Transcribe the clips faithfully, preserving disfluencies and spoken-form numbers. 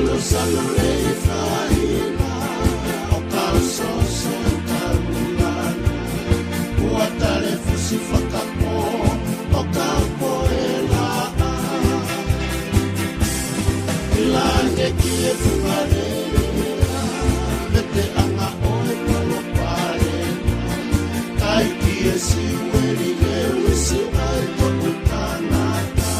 Salulei faina, ʻo kau soso taulana. Ua tale fusi fakapō, ʻo kau poʻe laʻā. ʻI langi ki he funga lea, mete anga ʻo e palopalema. Kai ki he siueli e uisi ai toku tangata.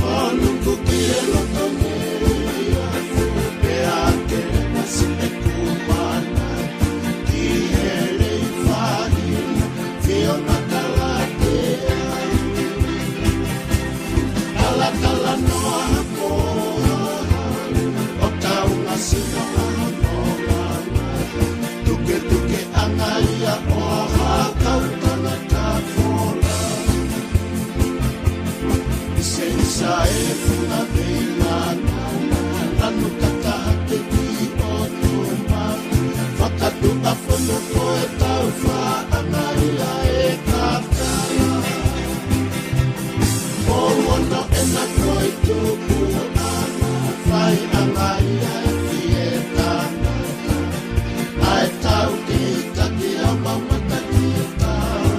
Ua nuku ki he loto nei afu, pea ke le masi e kumana. Ki he lei faina, fio makalatea. Talatala noa hako, ʻo tau ngasi noa noa. Tuke tuke anga ia ʻo ha kau tangata fola. Sensa e funa veinana, lanu kata ke ki o tuma. Fakatu a fono ko e tau fa anga ia e kata. Ko ono ena ko e tuku anga, fai anga ia e fie tangata. Naʻe tau ki taki a mamata ki e tau.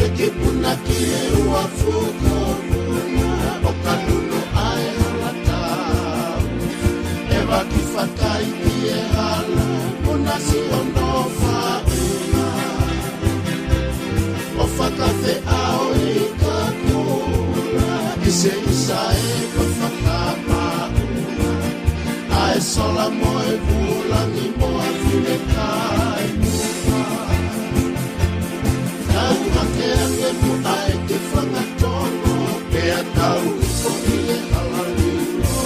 E ki puna ki e ua fuko puna, ʻo ka nunu ai hala tau. E vaki fakai ki e hala, puna si ono faina. ʻO fakafeʻao i ka kula, ʻi se isa e ko fakamaʻuna. ʻA e sola mo e vulangi mo a fine kai mua. Tau hake ange mo ʻa e ke fanga tono, pea tau iko i e hala lilo.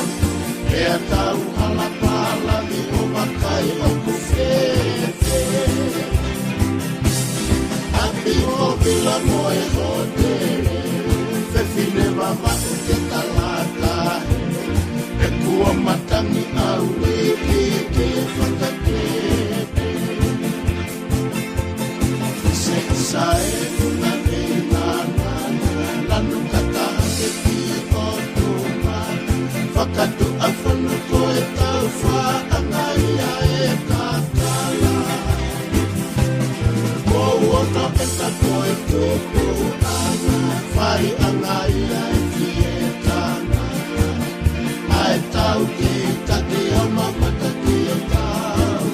Pea tau hala pala mi o makai o ku fefe. Api o vila mo e hotele, fefine vava ke kalaka. E kua matangi au i ki ke fakake. Se sa e funa me na na na, lanu kata ke ki o tuma. Fakatu a fonu ko e tau fa anga ia e kakala. Ko uono e ka ko e tupu anga, fai anga ia e ki e tana. ʻA e tau ki taki a mamata ki e tau.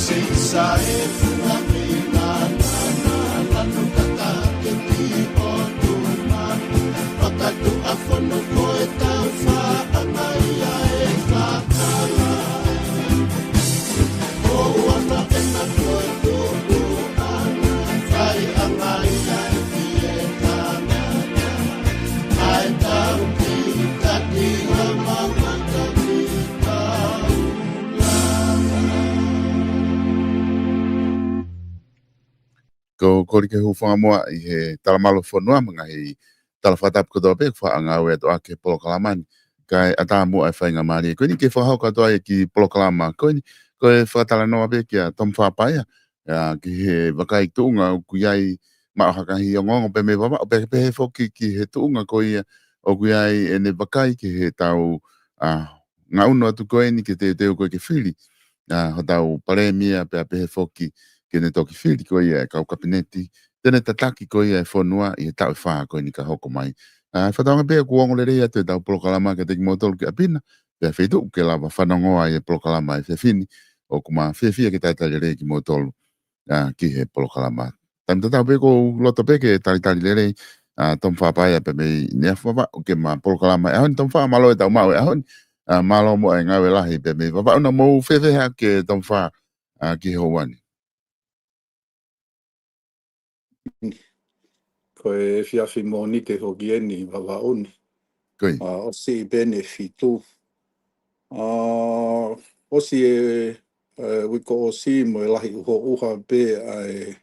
Se sa e funa me na na na, lanu kata ke ki o tuma. Fakatu a fono ko e tau fa anga ia e kakala. Ko uono e na ko e tupu anga, fai anga ia e ki e tana. ʻA e tau ki taki a mamata ki tau. Ko Kolike Hufangamoa ʻi he talamalu fonua mo e ngaahi tala fakatapu kotoa pē, faʻa ngāue atu ʻaki e polokalama ni. Kae ʻatā muʻa e faingamālie ko eni ke fakahoko atu ai e kiʻi polokalama ko eni, ko e fakatalanoa pē kia Tom Fapaia, ʻa, ki he vakai tuʻunga ʻoku ʻi ai maʻu ha ngaahi ongoongo pē mei Vavaʻu, pea pehē foki ki he tuʻunga ko ia ʻoku ʻi ai ʻene vakai ki he tau, ʻa, ngaʻunu atu ko eni ke teuteu ko e ke fili, ʻa, hotau palēmia pea pehē foki ke ne toki fili ko ia e kau kapineti, te ne tataki ko ia e fonua ʻi he taʻu ʻe fā ko eni ka hoko mai. ʻA, fakatauange pē ʻoku ongo lelei atu e tau polokalama kiate kimoutolu ki ʻapi na, pea feituʻu ke lava fanongoa ai e polokalama ʻa e efiafi ni, ʻoku ma fiefia ke talitali lelei kimoutolu, ʻa, ki he polokalama. Taimi tatau pē ʻoku ou loto pē ke talitali lelei, ʻa, Tom Fapaia pē mei Nea Vavaʻu ke ma polokalama e ʻaho ni. Tom Fa, mālō e tau maʻu e ʻaho ni, ʻa, mālō muʻa e ngāue lahi pē mei Vavaʻu. Naʻa mou fēfē hake Tom Fa, ʻa, ki he houa ni? Ko e efiafi Mōnite hoki eni Vavaʻu ni. Ko ia. ʻA, ʻosi pē ʻene fitu. ʻA, ʻosi e, e, uike ʻosi mo e lahi ʻuhoʻuha pē ʻa e,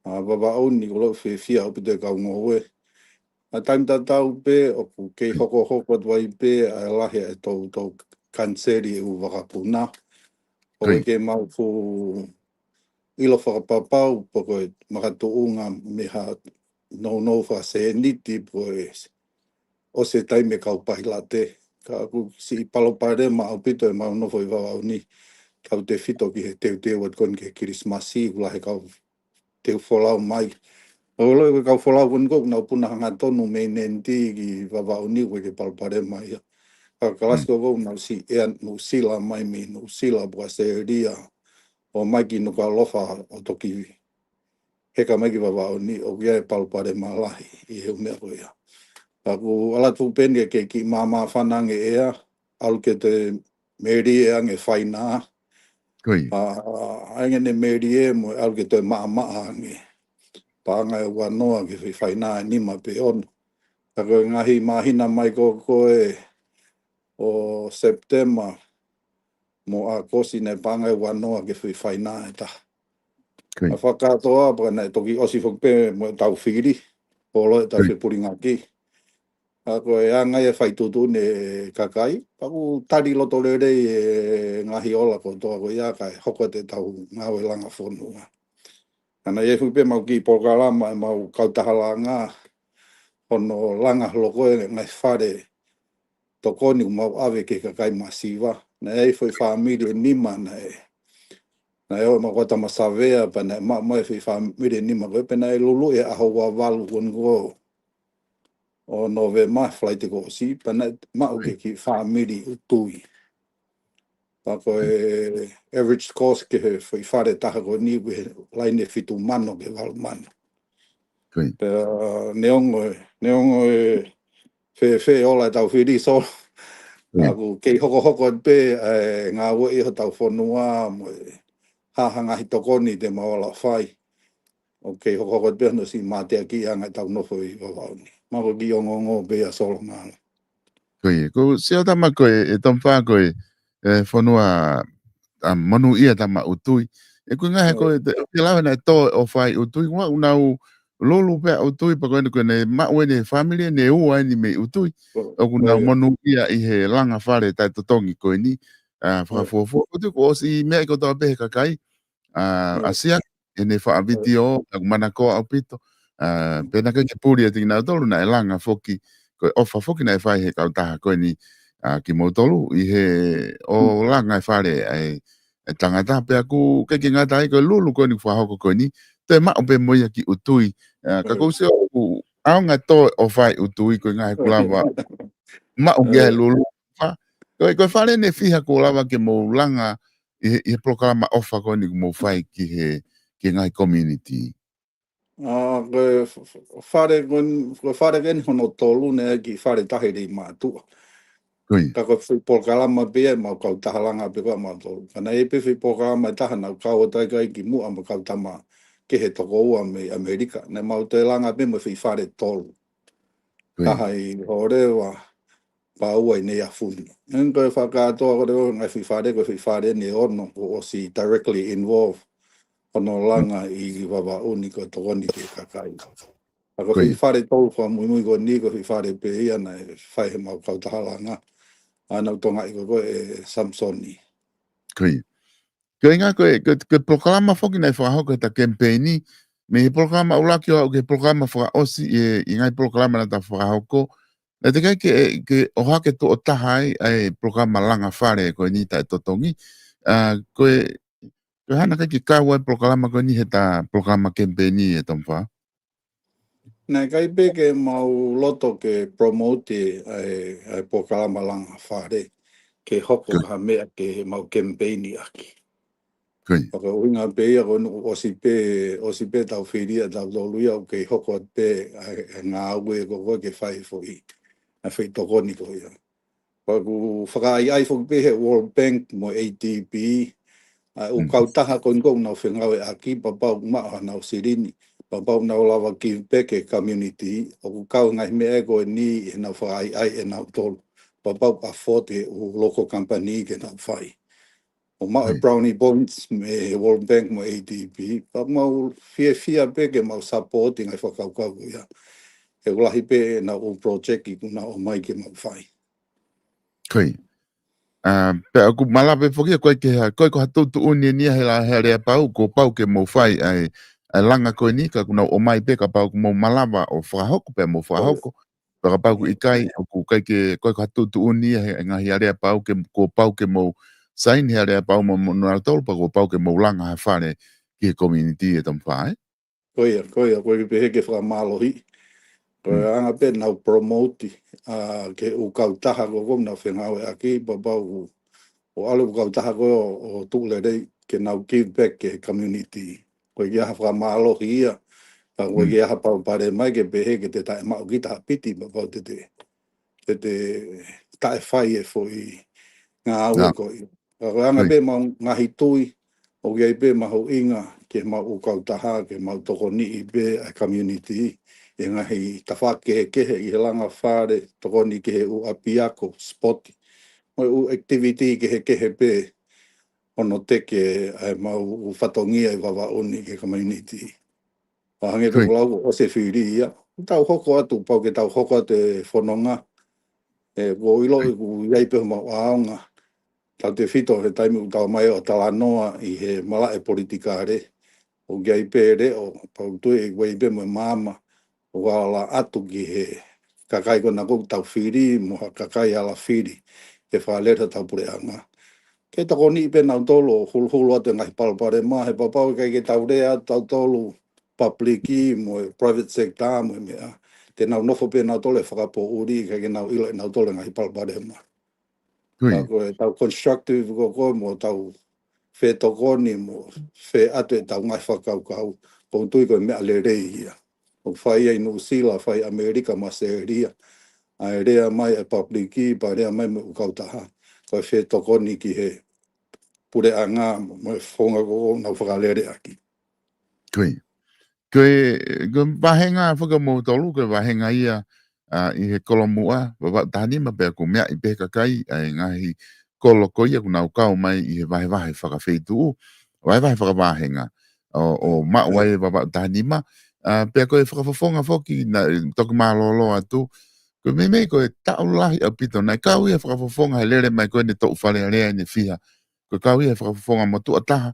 ʻa, Vavaʻu ni, ʻoku ou fiefia ʻaupito e kau ngoue. ʻA, taimi tatau pē ʻoku kei hokohoko atu ai pē ʻa e lahi e tau, tau kaniseli e ʻū vakapuna. ʻOku ʻikai ke mau fuʻu ʻilo fakapapau pe ko e makatuʻunga mei ha nounou fakaseniti pe ko e ʻosi e taimi e kau pailate. Ka ʻoku siʻi palopalema ʻaupito ʻemau nofo ʻi Vavaʻu ni, tautefito ki he teuteu atu ko eni ki he Kilisimasi, ʻoku lahi e kau teu folau mai. ʻOku ou ʻilo ko e kau folau ko eni ʻoku nau puna hangatonu mei Neti ki Vavaʻu ni, ʻoku ʻikai ke palopalema ia. Ka kalasi ko ē ʻoku nau siʻi ʻea Nuʻusila mai mei Nuʻusila pe ko ʻAositelēlia, ʻo mai ki Nukuʻalofa ʻo toki heka mai ki Vavaʻu ni, ʻoku ʻi ai e palopalema lahi ʻi he ʻū meʻa ko ia. Ka ʻoku ala atu pē eni ke kiʻi māmāfana ange ʻea, ʻalu ke toe melie ange faina. Ko ia. ʻA, ʻa ʻene melie mo ʻalu ke toe maʻamaʻa ange. Paʻanga ʻe ua noa ke foʻi faina ʻe nima pe ono. Ka ko e ngaahi māhina mai ko ē ʻo Sepitema mo ʻAokosi naʻe paʻanga ʻe ua noa ke foʻi faina ʻe taha. Ko ia. ʻA fakakātoa pea naʻe toki ʻosi foki pē mo ʻetau fili, ʻo loi ʻetau fepulingaki. ʻA ko e anga ia e fai tuʻutuʻuni e kakai, pea ʻoku tali loto lelei e ngaahi ola kotoa ko ia kae hoko atu ʻetau ngāue langa fonua. Ka naʻe ʻi ai foki pē ʻemau kiʻi polokalama ʻemau kautaha langa, hono langa holo ko ē ngaahi fale tokoni ʻoku mau ʻave ki he kakai masiva. Naʻe ʻi ai foʻi fāmili ʻe nima naʻe, naʻe ʻomai ʻe he kau tama savea pea naʻe maʻu mai foʻi fāmili ʻe nima ko ē pea naʻe luluʻi he ʻaho ua valu ko eni ko ē ʻo Nōvema, Falaite kuo ʻosi, pea naʻe maʻu ki he kiʻi fāmili ʻUtui. Pea ko e average cost ki he foʻi fale ʻe taha ko eni ʻoku ʻi he laine ʻe fitu mano ki he valu mano. Ko ia. Pea neongo e, neongo e fēfē ola ʻetau fili Solo, ʻoku kei hokohoko atu pē e ngāue ʻi hotau fonua mo e hā ha ngaahi tokoni te mau ala fai. ʻOku kei hokohoko atu pē hono siʻi mateakiʻi ʻa ʻetau nofo ʻi Vavaʻu ni. Mahalo ko e kiʻi ongoongo pē ia Solo Ngalo. Ko ia, ʻoku ou sio atu mo koe, ʻe Tomifa, ko e, e fonua, ʻa, monūʻia atu mo ʻUtui. ʻE ko e ngaahi ko e, te, te lava naʻe tō e ʻofa ʻi ʻUtui, ʻoku nau lulu pē ʻa ʻUtui, pea ko eni ko eni maʻu eni e fāmili eni ʻe ua eni mei ʻUtui. ʻOku nau monūʻia ʻi he langa fale taʻetotongi ko eni, ʻa, fakafuofua. ʻOku ou tui kuo ʻosi meaʻi kotoa pē he kakai, ʻa, ʻa Siaki, ʻene faʻa vitiō, ʻoku manakoa ʻaupito. ʻA, pea naʻe ʻikai ke puli ʻiate kinautolu naʻe langa foki, ko e ʻofa foki naʻe fai he kautaha ko eni, ʻa, kimoutolu, ʻi he ʻo langa e fale ʻa e, e tangata pea ʻoku ʻikai ke ngata ai ko e lulu ko eni ʻoku fakahoko ko eni, toe maʻu pē mo ia ki ʻUtui. ʻA, ka ʻoku ou sio ʻoku ʻaonga tō e ʻofa ʻi ʻUtui ko e ngaahi ʻoku lava maʻu ki ai e lulu. Fa-, ko e, ko e fale eni ʻe fiha kuo lava ke mou langa ʻi he, ʻi he polokalama ʻofa ko eni ʻoku mou fai ki he, ki he ngaahi community. ʻA, ko e f-, f-, fale ko eni, ko e fale ko eni hono tolu naʻe ʻi ai e kiʻi fale ʻe taha ʻi Leimātuʻa. Ko ia. Ka ko e foʻi polokalama pē ia ʻemau kautaha langa pē ko ē ʻamautolu. Ka naʻe ʻi ai pē foʻi polokalama ʻe taha naʻa ku kau atu ai ki muʻa mo e kau tama kehe toko ua mei ʻAmelika. Naʻa mau toe langa pē mo e foʻi fale ʻe tolu. Ko ia. Taha ʻi Hōleva, pea ua ʻi Neiafu ni. ʻE ko e fakakātoa ko e ngaahi foʻi fale, ko e foʻi fale eni ʻe ono kuo ʻosi directly involve hono langa ʻi Vavaʻu ni ko e tokoni ki he kakai. Ka ko e foʻi fale ʻe tolu fakamuimui ko eni ko e foʻi fale pē ia naʻe fai heʻemau kautaha langa. ʻA, naʻa ku tokangaʻi ko ē ko ē ʻe Samisoni. Ko ia. Ko e ʻuhinga ko e, ko e, ko e polokalama foki naʻe fakahoko ʻeta kemipeini, mei he polokalama ʻuluaki ʻo aʻu ki he polokalama fakaʻosi ʻi he, ʻi he ngaahi polokalama naʻa ta fakahoko. Naʻe teʻeki ai ke, ke ʻohake tuʻo taha ai ʻa e polokalama langa fale ko eni taʻetotongi. ʻA, ko e, ko e hā naʻe ʻikai ke kau ai e polokalama ko eni heʻeta polokalama kemipeini ʻe Tomifa? Naʻe ʻikai pē ke mau loto ke promote ʻa e, ʻa e polokalama langa fale ke hoko ko ha meʻa ke mau kemipeini ʻaki. Ko ia. Ka ko e ʻuhinga pē ia ko eni ʻoku ʻosi pē, ʻosi pē ʻetau fili ʻatautolu ia ʻoku kei hoko atu pē ʻa e, ʻa e ngāue ko ē ke fai foʻi, ʻa e foʻi tokoni ko ia. Pea ʻoku fakaʻaiʻai foki pē he World Bank mo ADB, ʻa e ʻū kautaha ko eni ʻoku nau fengāueʻaki, pea pau ʻoku maʻu haʻanau silini, pea pau ʻoku nau lava give back ki he community, ʻoku kau e ngaahi meʻa ko eni ʻi heʻenau fakaʻaiʻai ʻe nautolu. Pea pau ʻoku afford ʻe he ʻū local company ke nau fai. ʻO maʻu e brownie points mei he World Bank mo ADB, pea ʻoku mau fiefia pē ke mau support ʻi he ngaahi fakakaukau ko ia. He ʻoku lahi pē ʻenau ʻū project ʻoku nau ʻomai ke mau fai. Ko ia. ʻA, pea ʻoku malava pē foki ia ko e ke ha, ko e ko ha tuʻutuʻuni eni ia he la, he aleapau, kuo pau ke mou fai ʻa e, ʻa e langa ko eni ka ʻoku nau ʻomai pē kapau ʻoku mou malava ʻo fakahoko pea mou fakahoko. Pea kapau ʻoku ʻikai, ʻoku ʻikai ke, ko e ka tuʻutuʻuni ia he ngaahi aleapau ke, kuo pau ke mou saini he aleapau mo, mo nautolu, pea kuo pau ke mou langa ha fale ki he community ʻe Tamafā, ē? Ko ia, ko ia, ko e pehē ke fakamālohi. Ko e anga pē nau promote, ʻa, ke ʻū kautaha ko ko nau fengāueʻaki, pea pau ʻoku, ʻo ʻalu ʻū kautaha ko ʻo, ʻo tuʻu lelei ke nau give back ke community. Ko e ʻikai ha fakamālohi ia, ka ko e ʻikai ha palopalema ke pehē ke te taʻemaʻu kita ha piti, pea pau te te, te te taʻefai e foʻi ngāue ko ia. Ka ko e anga pē mau ngaahi tui, ʻoku ʻi ai pē mahuʻinga ke mau ʻū kautaha, ke mau tokoniʻi pē ʻa e community, ʻi he ngaahi tafaʻaki kehekehe ʻi he langa fale, tokoni ki he ʻū ʻapiako, sport, mo e ʻū activity kehekehe pē, hono teke ʻa e mau ʻū fatongia ʻi Vavaʻu ni ki he community. ʻA hangē pē ko lau ʻosi e fili ia. Tau hoko atu, pau ke tau hoko atu e fononga. ʻE, kuo ʻiloʻi ʻoku ʻi ai pē homau ʻaonga. Tautefito he taimi ʻoku tau mai ʻo talanoa ʻi he malaʻe politikale. ʻOku ʻi ai pē leʻo, pau tui ʻoku ʻi ai pē mo e maama. ʻOku ala atu ki he kakai ko ena ʻoku tau fili, mo ha kakai ala fili, ke fakalele hotau puleʻanga. Ke tokoniʻi pē nautolu ʻo huluhulu atu e ngaahi palopalema, he pea pau ʻikai ke tau lea atu tautolu public mo e private sector mo e meʻa. Te nau nofo pē nautolu ʻi he fakapoʻuli, ʻikai ke nau ʻilo ʻe nautolu e ngaahi palopalema. Ka ko e tau constructive ko ko mo tau fetokoni mo feʻatu e tau ngaahi fakakaukau, ʻoku ou tui ko e meʻa lelei ia. ʻOku fai ia ʻi Nuʻusila, fai ʻAmelika mo ʻAositelēlia, ʻa e lea mai e public, pea lea mai mo e ʻū kautaha. Ko e fetokoni ki he puleʻanga mo e founga ko ko nau fakalele ʻaki. Ko ia. Ko e, ko e vāhenga foki ʻo moutolu, ko e vāhenga ia, ʻa, ʻi he Kolomuʻa, Vavaʻu taha nima pea ʻoku meaʻi pē he kakai, ʻa e ngaahi kolo ko ia ʻoku nau kau mai ʻi he vahevahe fakafeituʻu, vahevahe fakavāhenga, ʻo, ʻo maʻu ai e Vavaʻu taha nima, ʻa, pea ko e fakafofonga foki naʻe toki mālōlō atu, ko e meimei ko e taʻu lahi ʻaupito, naʻe kau ia he fakafofonga he lele mai ko eni toʻu Fale Alea ʻi he fiha, ko e kau ia he fakafofonga motuʻa taha,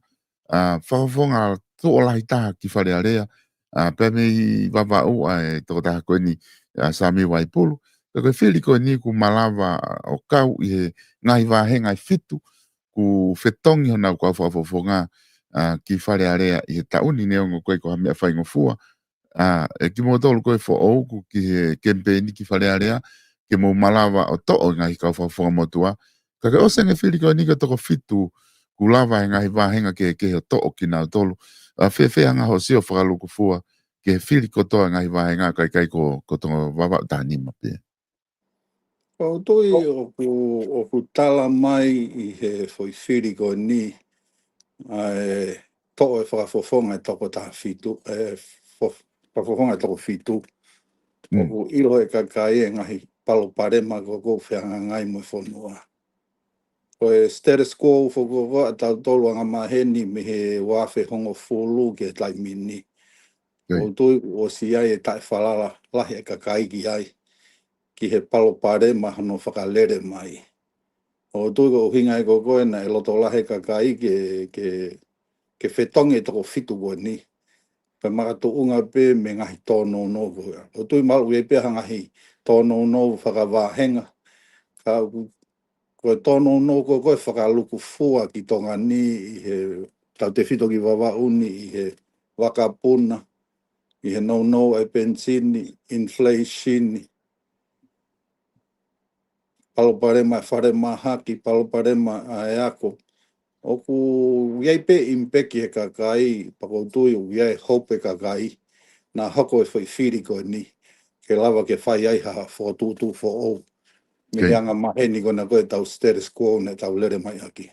ʻa, fakafofonga tuʻo lahi taha ki Fale Alea, ʻa, pea mei Vavaʻu ʻa e tokotaha ko eni, ʻa, Sami Vaipulu. Pea ko e fili ko eni ʻoku malava ʻo kau ʻi he ngaahi vāhenga ʻe fitu, ʻoku fetongi honau kau fakafofonga, ʻa, ki Fale Alea ʻi he taʻu ni neongo ko e ʻikai ko ha meʻa faingofua. ʻA, ʻe kimoutolu ko e foʻou ʻoku ki he kemipeini ki Fale Alea, ke mou malava ʻo toʻo e ngaahi kau fakafofonga motuʻa. Ka ke ʻosi ange fili ko eni ko e toko fitu, ʻoku lava he ngaahi vāhenga kehekehe ʻo toʻo kinautolu. ʻA, fēfē hanga hoʻo sio fakalūkufua, ki he fili kotoa e ngaahi vāhenga ka ʻikai ko, ko e toʻo Vavaʻu taha nima pē. ʻOku ou tui ʻoku, ʻoku tala mai ʻi he foʻi fili ko eni, ʻa e toʻo e fakafofonga ʻe toko taha fitu, ʻe fo-, fakafofonga ʻe toko fitu. ʻOku ʻilo ʻe he kakai e ngaahi palopalema ko ʻoku fehangahangai mo e fonua. Ko e status quo foki ko ʻa tautolu angamaheni mei he ua afe hongofulu ki he taimi ni. ʻOku ou tui ʻosi ʻi ai e taʻefalala lahi e kakai ki ai, ki he palopalema hono fakalele mai. ʻOku ou tui ko e ʻuhinga ia ko ko e naʻe loto lahi e kakai ke, ke, ke fetongi e toko fitu ko eni. Pea makatuʻunga pē mei he ngaahi tōnounou ko ia. ʻOku ou tui mahalo ʻoku ʻi ai pē ha ngaahi tōnounou fakavāhenga. Ka ʻoku, ko e tōnounou ko ko e fakalūkufua ki Tonga ni ʻi he tautefito ki Vavaʻu ni ʻi he vakapuna, ʻi he nounou ʻa e penisini, inflation, palopalema e falemahaki, palopalema ʻa e ako. ʻOku ʻi ai pē impact ki he kakai, pea ʻoku ou tui ʻoku ʻi ai e hope e kakai, naʻa hoko e foʻi fili ko eni, ke lava ke fai ai ha fokotuʻutuʻu foʻou. Mei he angamaheni ko ena ko e tau status quo naʻa tau lele mai ʻaki.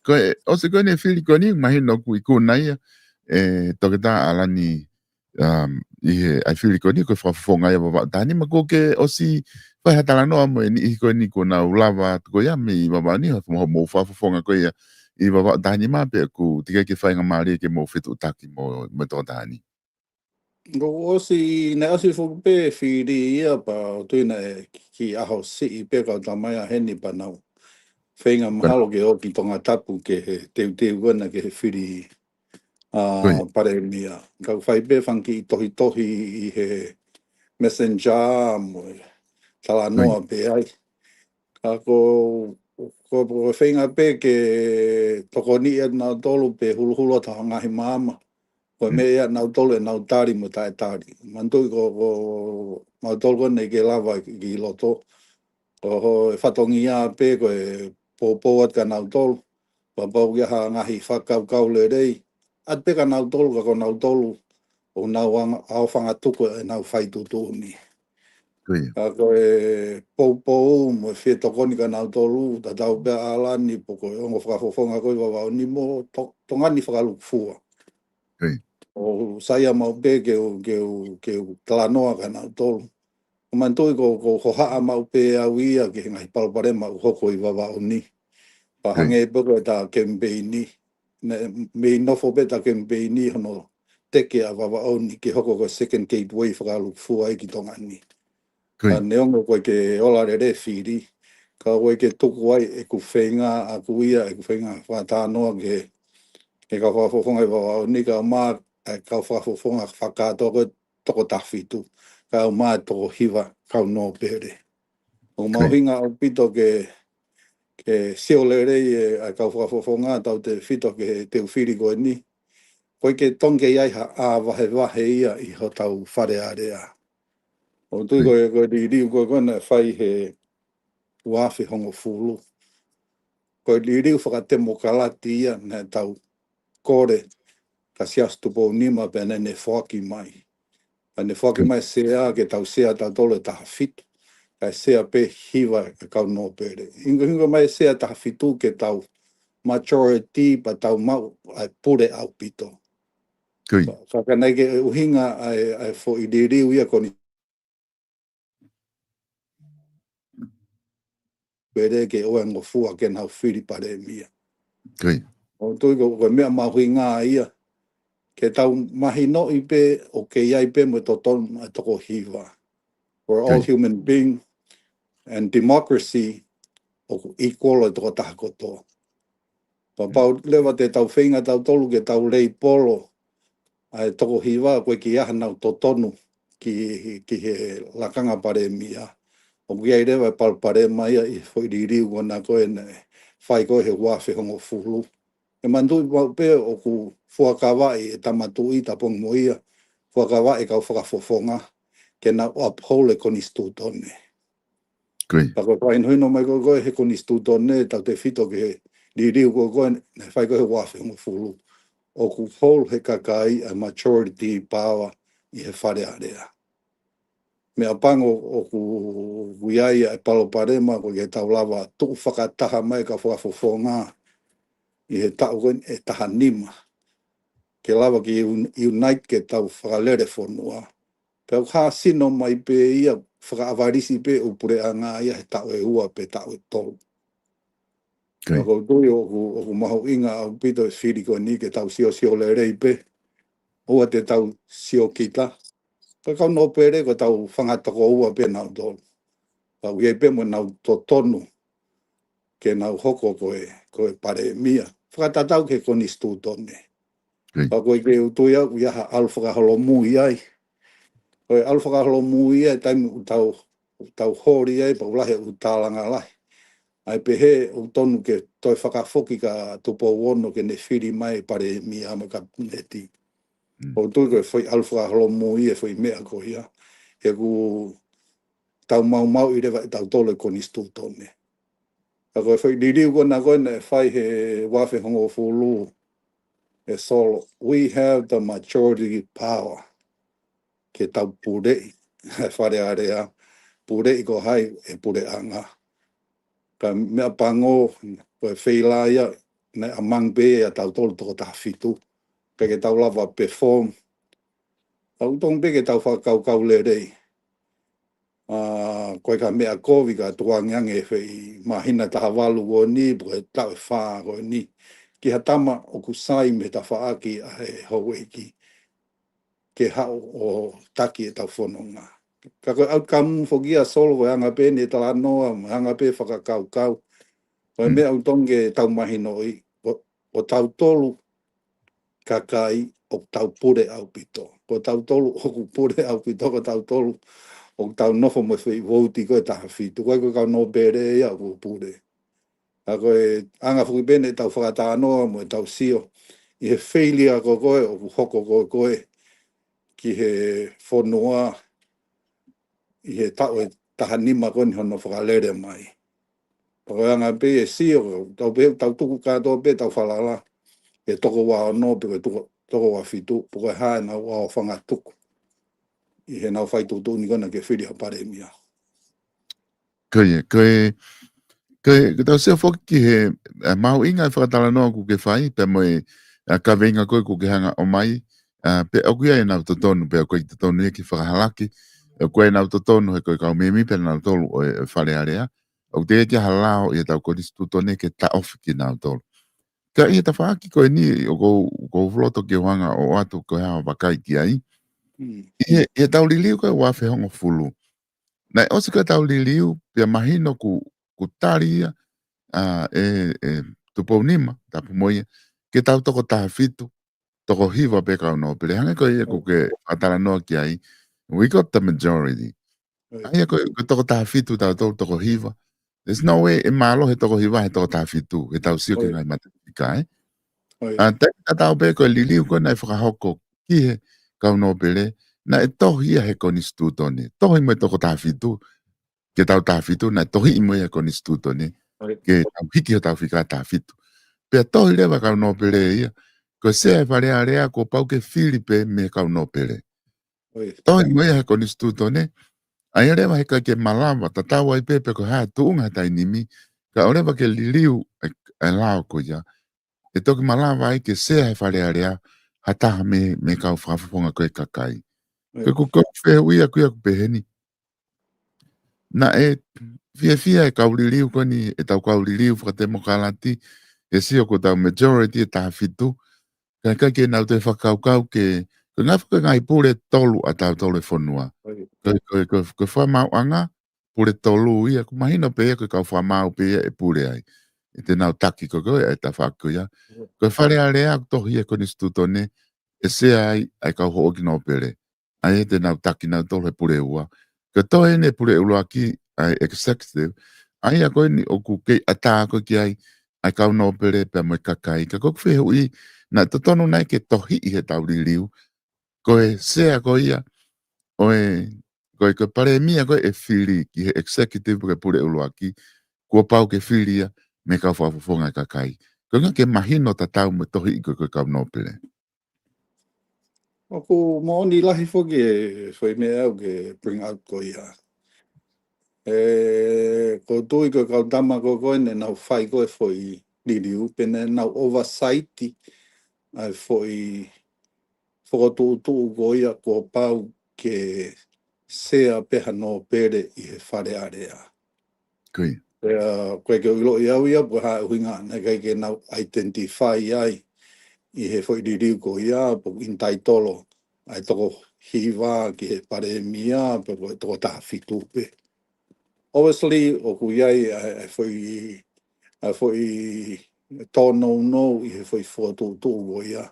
Ko e, ʻosi ko eni e fili ko eni, mahino ʻoku ikuna ia, ʻe Toketā ʻAlani, um, ʻi he, ʻa e fili ko eni, ko e fakafofonga ia Vavaʻu taha nima, kuo ke ʻosi fai ha talanoa mo e niʻihi ko eni kuo nau lava atu ko ia mei Vavaʻu ni, ha mo, mo fakafofonga ko ia ʻi Vavaʻu taha nima, pea ʻoku teʻeki ke faingamālie ke mou fetuʻutaki mo, mo e tokotaha ni. Kuo ʻosi, naʻe ʻosi foki pē fili ia pea ʻoku ou tui naʻe ki ʻaho siʻi pē kau tamai ʻa heni pea nau feinga mahalo ke ō ki Tongatapu ke he teuteu ko ena ke he fili. ʻa Palēmia. Ka ʻoku fai pē fanga kiʻi tohitohi ʻi he Messenger mo e talanoa pē ai. Ka ko, ko, ko e feinga pē ke tokoniʻi ʻa nautolu pe huluhulu atu ha ngaahi maama. Ko e meʻa ia nautolu ʻenau tali mo taʻetali. Manatuʻi ko, ko nautolu ko eni ke lava ki loto. Ko ho e fatongia pē ko e poupou atu kia nautolu. Kapau ʻoku ʻi ai ha ngaahi fakakaukau lelei. ʻAtu pē kia nautolu ka ko nautolu ʻoku nau anga, ʻaofangatuku ʻenau fai tuʻutuʻuni. Ka ko e poupou mo e fie tokoni kia nautolu, tatau pē ʻa ʻAlani pe ko e ongo fakafofonga ko ē ʻi Vavaʻu ni mo To-, Tonga ni fakalūkufua. ʻOku sai ia maʻu pē ke u, ke u, ke u talanoa kia nautolu. ʻOku manatuʻi ko, ko hohaʻa maʻu pē au ia ki he ngaahi palopalema ʻoku hoko ʻi Vavaʻu ni. Pea hangē pē ko ʻeta kemipeini. Naʻe mei nofo pē ʻeta kemipeini hono teke ʻa Vavaʻu ni ke hoko ko e second gateway fakalūkufua ai ki Tonga ni. Ka neongo ʻoku ʻikai ke ola lelei e fili. Ka ʻoku ʻikai ke tuku ai ʻeku feinga ʻaku ia, ʻeku feinga fakatalanoa ki he, ki he kau fakafofonga ʻi Vavaʻu ni, kae ʻumaʻā e kau fakafofonga fakakātoa ko ē toko taha fitu, kae ʻumaʻā e toko hiva kau nōpele. ʻOku mahuʻinga ʻaupito ke, ke sio lelei e, ʻa e kau fakafofonga tautefito ki he teu fili ko eni. ʻOku ʻikai ke tonu ke ʻi ai ha ʻā vahevahe ia ʻi hotau Fale Alea. ʻOku ou tui ko e, ko e liliu ko ē ko ē naʻe fai he ua afe hongofulu. Ko e liliu fakatemokalati ia naʻe tau kole kia Siaosi Tupou Nima pea naʻa ne foaki mai. Pea ne foaki mai e sea ke tau sea tautolu e taha fitu. Kae sea pē hiva e kau nōpele. Hingohingo mai e sea taha fitu ke tau majority pea tau maʻu ʻa e pule ʻaupito. Ka, ka naʻe ʻikai ke ʻuhinga ʻa e, ʻa e foʻi liliu ia ko eni pele ke ʻoangofua ke nau fili Palēmia. ʻOku ou tui ko, ko e meʻa mahuʻinga ia ke tau mahinoʻi pē ʻoku kei ʻi ai pē mo e totonu ʻa e toko hiva. We're all human being and democracy ʻoku equal e toko taha kotoa. Kapau leva te tau feinga tautolu ke tau leipolo ʻa e toko hiva ʻoku ʻikai ke ʻi ai hanau totonu ki, ki he lakanga Palēmia. ʻOku ʻi ai leva e palopalema ia ʻi he foʻi liliu ko ena ko ē naʻe fai ko ē he ua afe hongofulu. ʻE manatuʻi maʻu pē ʻoku fuakavaʻi e Tama Tuʻi, tapu ange mo ia, fuakavaʻi e kau fakafofonga ke nau uphold e konisitūtone. Pea ko e fakahinohino mai ko ē ko ē he konisitūtone tautefito ki he liliu ko ē ko ē naʻe fai ko ē he ua afe hongofulu, ʻoku hold he kakai ʻa e majority power ʻi he Fale Alea. Meʻapango ʻoku, ʻoku ʻi ai ʻa e palopalema ʻoku ʻikai ke tau lava tuʻu fakataha mai e kau fakafofonga ʻi he taʻu ko eni ʻe taha nima ke lava ke un-, unite ke tau fakalele fonua. Pea ʻoku hāsino mai pē ia fakaʻavalisi pē ʻū puleʻanga ia he taʻu ʻe ua pe taʻu ʻe tolu. Ka ʻoku ou tui ʻoku, ʻoku mahuʻinga ʻaupito e fili ko eni ke tau siosio lelei pē. ʻOua te tau siokita. Ko e kau nōpele ko e tau fanga tokoua pē nautolu. Ka ʻoku ʻi ai pē mo ʻenau totonu ke nau hoko ko e, ko e Palēmia. Fakatatau ki he konisitūtone. Ka ʻoku ʻikai ke u tui au ʻoku ʻi ai ha ʻalu fakaholomui ai. Ko e ʻalu fakaholomui ia e taimi ʻoku tau, ʻoku tau holi ai pea ʻoku lahi e ʻū tālanga lahi. ʻA ia pehē ʻoku tonu ke toe fakafoki kia Tupou Ono ke ne fili mai e Palēmia mo e Kapineti. ʻOku ou tui ko e foʻi ʻalu fakaholomui e foʻi meʻa ko ia. He ʻoku tau maumauʻi leva ʻe tautolu e konisitūtone. Ka ko e foʻi liliu ko ena ko ē naʻe fai he ua afe hongofulu ʻe Solo. We have the majority power ke tau puleʻi e Fale Alea, puleʻi ko hai e puleʻanga. Ka meʻapango, ko e feilā ia, naʻe ʻamangi pē ia ʻia tautolu toko taha fitu. ʻIkai ke tau lava perform. ʻOku totonu pē ke tau fakakaukau lelei. ʻA, ko e ka meʻa kovi ka tukuange ange e foʻi māhina taha valu ko eni, pe ko e taʻu ʻe fā ko eni. Ki ha tama ʻoku sai mei he tafaʻaki ʻa e houʻeiki ke haʻu ʻo taki ʻetau fononga. Ka ko e outcome foki ia Solo ko e anga pē eni e talanoa, mo e anga pē fakakaukau. Ko e meʻa ʻoku totonu ke tau mahinoʻi, ʻo, ʻo tautolu, kakai ʻoku tau pule ʻaupito. Ko tautolu ʻoku pule ʻaupito, ko tautolu ʻoku tau nofo mo e foʻi vouti ko e taha fitu. Ko e ko e kau nōpele ia ʻoku pule. ʻA ko e anga foki pē ʻetau fakatalanoa mo ʻetau sio ʻi he failure ko ē ʻoku hoko ko ē ki he fonua ʻi he taʻu ʻe taha nima ko eni hono fakalele mai. Pea ko e anga pē e sio, tau pē, tau tuku kātoa pē, tau falala, ʻe toko ua ono, pe ko e tuku, toko ua fitu, pe ko e hā ʻenau ʻaofangatuku. ʻI heʻenau fai tuʻutuʻuni ko ena ke fili ha palēmia. Ko ia, ko e, ko e, ko e tau sio foki ki he, ʻa, mahuʻinga e fakatalanoa ʻoku ke fai, pea mo e, ʻa, kaveinga ko ē ʻoku ke hanga ʻo ʻomai, ʻa, pe ʻoku ʻi ai ʻenau totonu, pe ʻoku ʻikai totonu ia ke fakahalaki, ʻoku ʻi ai ʻenau totonu he ko e kau mēmipa nautolu ʻo e, ʻo e Fale Alea, ʻoku teʻeki ke ʻi ai ha lao ʻi heʻetau konisitūtone ke taʻofi kinautolu. Ka ʻi he tafaʻaki ko eni, ʻoku ou, ʻoku ou loto ke u hanga ʻo ʻoatu ko e hā hoʻo vakai ki ai. Mm. ʻI he, ʻi heʻetau liliu ko ē ua afe hongofulu. Naʻe ʻosi ko ʻetau liliu, pea mahino ʻoku, ʻoku tali ia, ʻa, ʻe, ʻe Tupou Nima, tapu mo ia, ke tau toko taha fitu, toko hiva pē kau nōpele. Hangē ko ia ʻoku ke fakatalanoa ki ai, we got the majority. ʻA ia ko e, ko e toko taha fitu tautolu toko hiva. There's no way ʻe mālohi e toko hiva he toko taha fitu, heʻetau sio ki he ngaahi matemātika, ē? ʻA, taimi tatau pē ko e liliu ko ē naʻe fakahoko ki he kau nōpele, naʻe tohi ia he konisitūtone. Tohi mo e toko taha fitu, ke tau taha fitu, naʻe tohi mo ia he konisitūtone, ke tau hiki hotau fika taha fitu. Pea tohi leva kau nōpele ia, ko e sea e Fale Alea kuo pau ke fili pē mei he kau nōpele. Tohi mo ia he konisitūtone, ʻa ia leva heʻikai ke malava, tatau ai pē pe ko e hā e tuʻunga he taimi ni, ka ʻoleva ke liliu e, e lao ko ia, ʻe toki malava ai ke sea he Fale Alea ha taha mei, mei he kau fakafofonga ko e kakai. Ko e, ko e, ko e fehuʻi ʻaku ia ʻoku pehē ni. Naʻe fiefia e kau liliu ko eni, ʻetau kau liliu fakatemokālati, ʻe sio ko ʻetau majority ʻe taha fitu, ka ʻikai ke nau toe fakakaukau ke, ko e ngaahi, ko e ngaahi pule tolu ʻa tautolu e fonua. Ko e, ko e, ko e, ko e fakamaauʻanga, pule tolu ia, ʻoku mahino pē ia ko e kau fakamaau pē ia ʻe pule ai. ʻE te nau taki ko ē, ko e tafaʻaki ko ia. Ko e Fale Alea ʻoku tohi ia he konisitūtone, ʻe sea ai, ʻa e kau houʻeiki nōpele. ʻA ia te nau taki nautolu he pule ua. Ko e tohi eni e pule ʻuluaki ʻa e executive, ʻa ia ko eni ʻoku kei ʻatā ko ē ki ai, ʻa e kau nōpele pea mo e kakai. Ka ko ʻeku fehuʻi, naʻe totonu nai ke tohiʻi heʻetau liliu, ko e sea ko ia, ʻo e, ko e, ko e palēmia ko ē ʻe fili ki he executive ko e pule ʻuluaki, kuo pau ke fili ia mei he kau fakafofonga e kakai. Ko e ʻuhinga ke mahino tatau mo e tohiʻi ko ē ko e kau nōpele. ʻOku moʻoni lahi foki e foʻi meʻa ʻoku ke bring out ko ia. ʻE, ʻoku ou tui ko e kau tama ko ē ko ē naʻa nau fai ko ē foʻi liliu, pe naʻa nau oversight ʻa e foʻi fokotuʻutuʻu ko ia kuo pau ke sea pē ha nōpele ʻi he Fale Alea. Ko ia. Pea, ʻoku ʻikai ke u ʻiloʻi au ia, pe ko e hā e ʻuhinga naʻe ʻikai ke nau identify ai ʻi he foʻi liliu ko ia, pe ʻoku entitle ʻa e toko hiva ki he palēmia, pe ko e toko taha fitu pē. Obviously, ʻoku ʻi ai ʻa e, ʻa e foʻi, ʻa e foʻi tōnounou ʻi he foʻi fokotuʻutuʻu ko ia.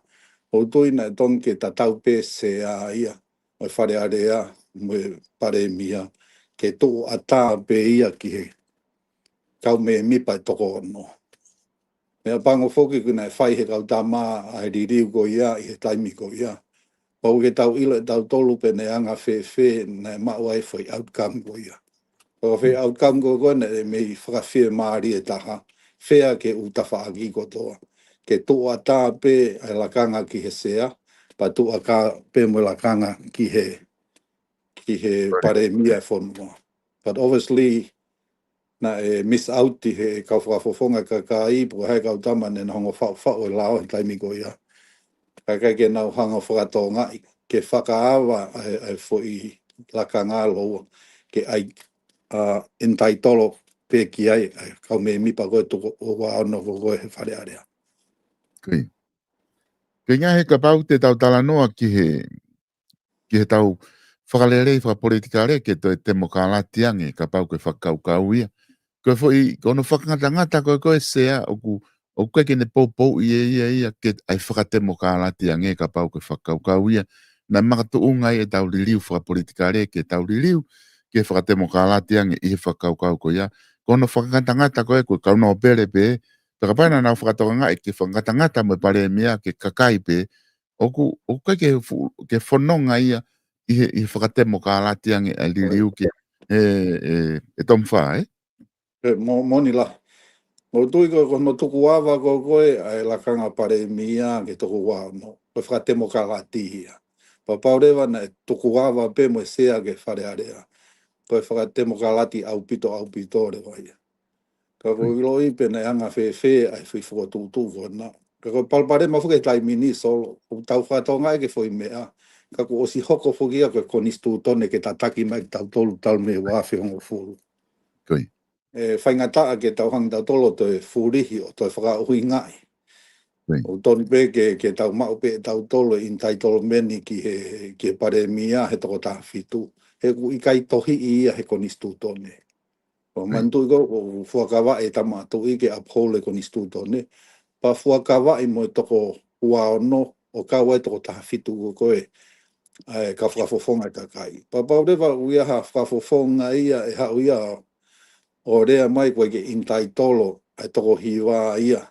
ʻOku ou tui naʻe totonu ke tatau pē sea ia ʻo e Fale Alea mo e palēmia, ke tuʻu ʻatā pē ia ki he kau mēmipa ʻe toko ono. Meʻapango foki kuo nau fai he kau tama ʻa e liliu ko ia ʻi he taimi ko ia. Pau ke tau ʻilo ʻe tautolu pe naʻe anga fēfē naʻe maʻu ai e foʻi outcome ko ia. Ko e foʻi outcome ko ē ko ē naʻe mei fakafiemālie taha, fair ki he ʻū tafaʻaki kotoa. Ke tuʻu ʻatā pē ʻa e lakanga ki he sea, pea tuʻu ʻatā pē mo e lakanga ki he, ki he palēmia e fonua. But obviously, naʻe miss out ʻi he kau fakafofonga e kakai, pe ko e hā e kau tama naʻa nau hanga ʻo faʻufaʻu e lao he taimi ko ia. Ka ʻikai ke nau hanga ʻo fakatokangaʻi, ke fakaava ʻa e, ʻa e foʻi lakanga lōua, ke ʻai, ʻa, entitle pē ki ai ʻa e kau mēmipa ko ē toko ua ono ko ē he Fale Alea. Ko ia. Ko e ʻuhinga he kapau te tau talanoa ki he, ki heʻetau fakalelei fakapolitikale ke toe temokālati ange, kapau ko e fakakaukau ia. Ko e foʻi, ko hono fakangatangata ko ē ko e sea ʻoku ʻoku ʻikai ke ne poupouʻi ʻe ia ia ke ʻai fakatemokalati ange kapau ko e fakakaukau ia. Naʻe makatuʻunga ai ʻetau liliu fakapolitikale ke tau liliu ke fakatemokalati ange ʻi he fakakaukau ko ia. Ko hono fakangatangata ko ē ko e kau nōpele pē, pea kapau naʻa nau fakatokangaʻi ke fakangatangata mo e palēmia ke kakai pē, ʻoku, ʻoku ʻikai ke fu-, ke fononga ia ʻi he, ʻi he fakatemokalati ange ʻa e liliu ke, ʻe, ʻe, ʻe Tomifā, ē? ʻE, mo-, moʻoni lahi. ʻOku ou tui ko, ko hono tukuava ko, ko ē ʻa e lakanga palēmia ki he toko ua ono, ko e fakatemokalati ia. Pea kapau leva naʻe tukuava pē mo e sea ki he Fale Alea, ko e fakatemokalati ʻaupito, ʻaupito leva ia. Ka ʻoku ou ʻiloʻi pe naʻe anga fēfē ʻa e foʻi fokotuʻutuʻu ko ena. Ka ko e palopalema foki he taimi ni, Solo, ʻoku tau fakatokangaʻi e foʻi meʻa, ka kuo ʻosi hoko foki ia ko e konisitūtone ke tataki mai kitautolu talu mei he ua afe hongofulu. Ko ia. ʻE faingataʻa ke tau hanga tautolu ʻo toe fulihi ʻo toe fakaʻuhingaʻi. Ko ia. ʻOku tonu pē ke, ke tau maʻu pē tautolu e entitlement ki he, ki he palēmia he toko taha fitu. He ʻoku ʻikai tohiʻi ia he konisitūtone. ʻO Right. manatuʻi ko, ʻo fuakavaʻi e tama tuʻi ke uphold e konisitūtone. Pea fuakavaʻi mo e toko ua ono ʻo kau ai e toko taha fitu ko, ko ē, ʻa e kau fakafofonga e kakai. Pea kapau leva ʻoku ʻi ai ha fakafofonga ia ʻe haʻu ia ʻo lea mai ko e ke entitle ʻa e toko hiva ia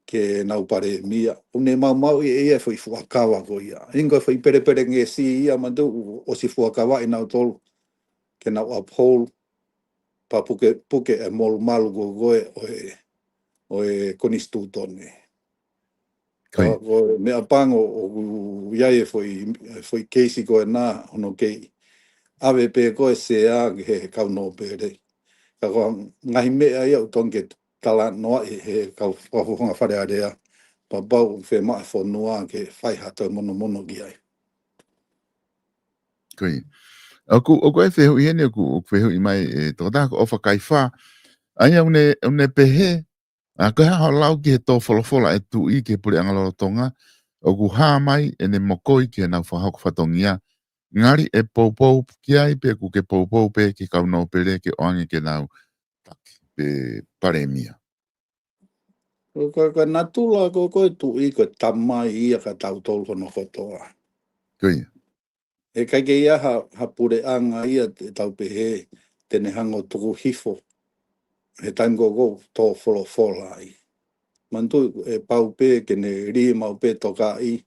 ke nau palēmia. ʻOku ne maumauʻi ʻe ia e foʻi fuakava ko ia. ʻInga ko e foʻi pelepelengesi ia manatuʻi ʻosi fuakavaʻi nautolu ke nau uphold pea puke, puke e molumalu ko, ko ē ʻo e, ʻo e konisitūtone. Ko ia. Ka ko e meʻapango ʻoku ʻi ai e foʻi, e foʻi keisi ko ena hono kei ʻave pē ko e sea ki he kau nōpele. Ka ko e ngaahi meʻa ia ʻoku tonu ke talanoaʻi he kau fakafofonga Fale Alea, pea kapau ʻoku fiemaʻu e fonua ke fai ha toe monomono ki ai. Ko ia. ʻOku, ʻoku ʻi ai e fehuʻi heni, ʻoku, ʻoku fehuʻi mai e tokotaha ko ʻOfa Kaifā. ʻA ia ʻoku ne, ʻoku ne pehē, ʻa, ko e hā hoʻo lau ki he tō folofola ʻa e tuʻi ki he puleʻanga lolotonga, ʻoku hā mai ʻene mokoi ki heʻenau fakahoko fatongia. Ngali ʻe poupou ki ai pe ʻoku ke poupou pē ki he kau nōpele ke ʻoange ke nau taki pe palēmia. Ko, ko, ko e natula ko, ko e tuʻi ko e tamai ia kia tautolu hono kotoa. Ko ia. ʻE ʻikai ke ʻi ai ha, ha puleʻanga ia te tau pehē te ne hanga ʻo tuku hifo he taimi ko, ko ē ʻoku tō folofola ai. Manatuʻi ʻe pau pē ke ne lī maʻu pē tokaʻi,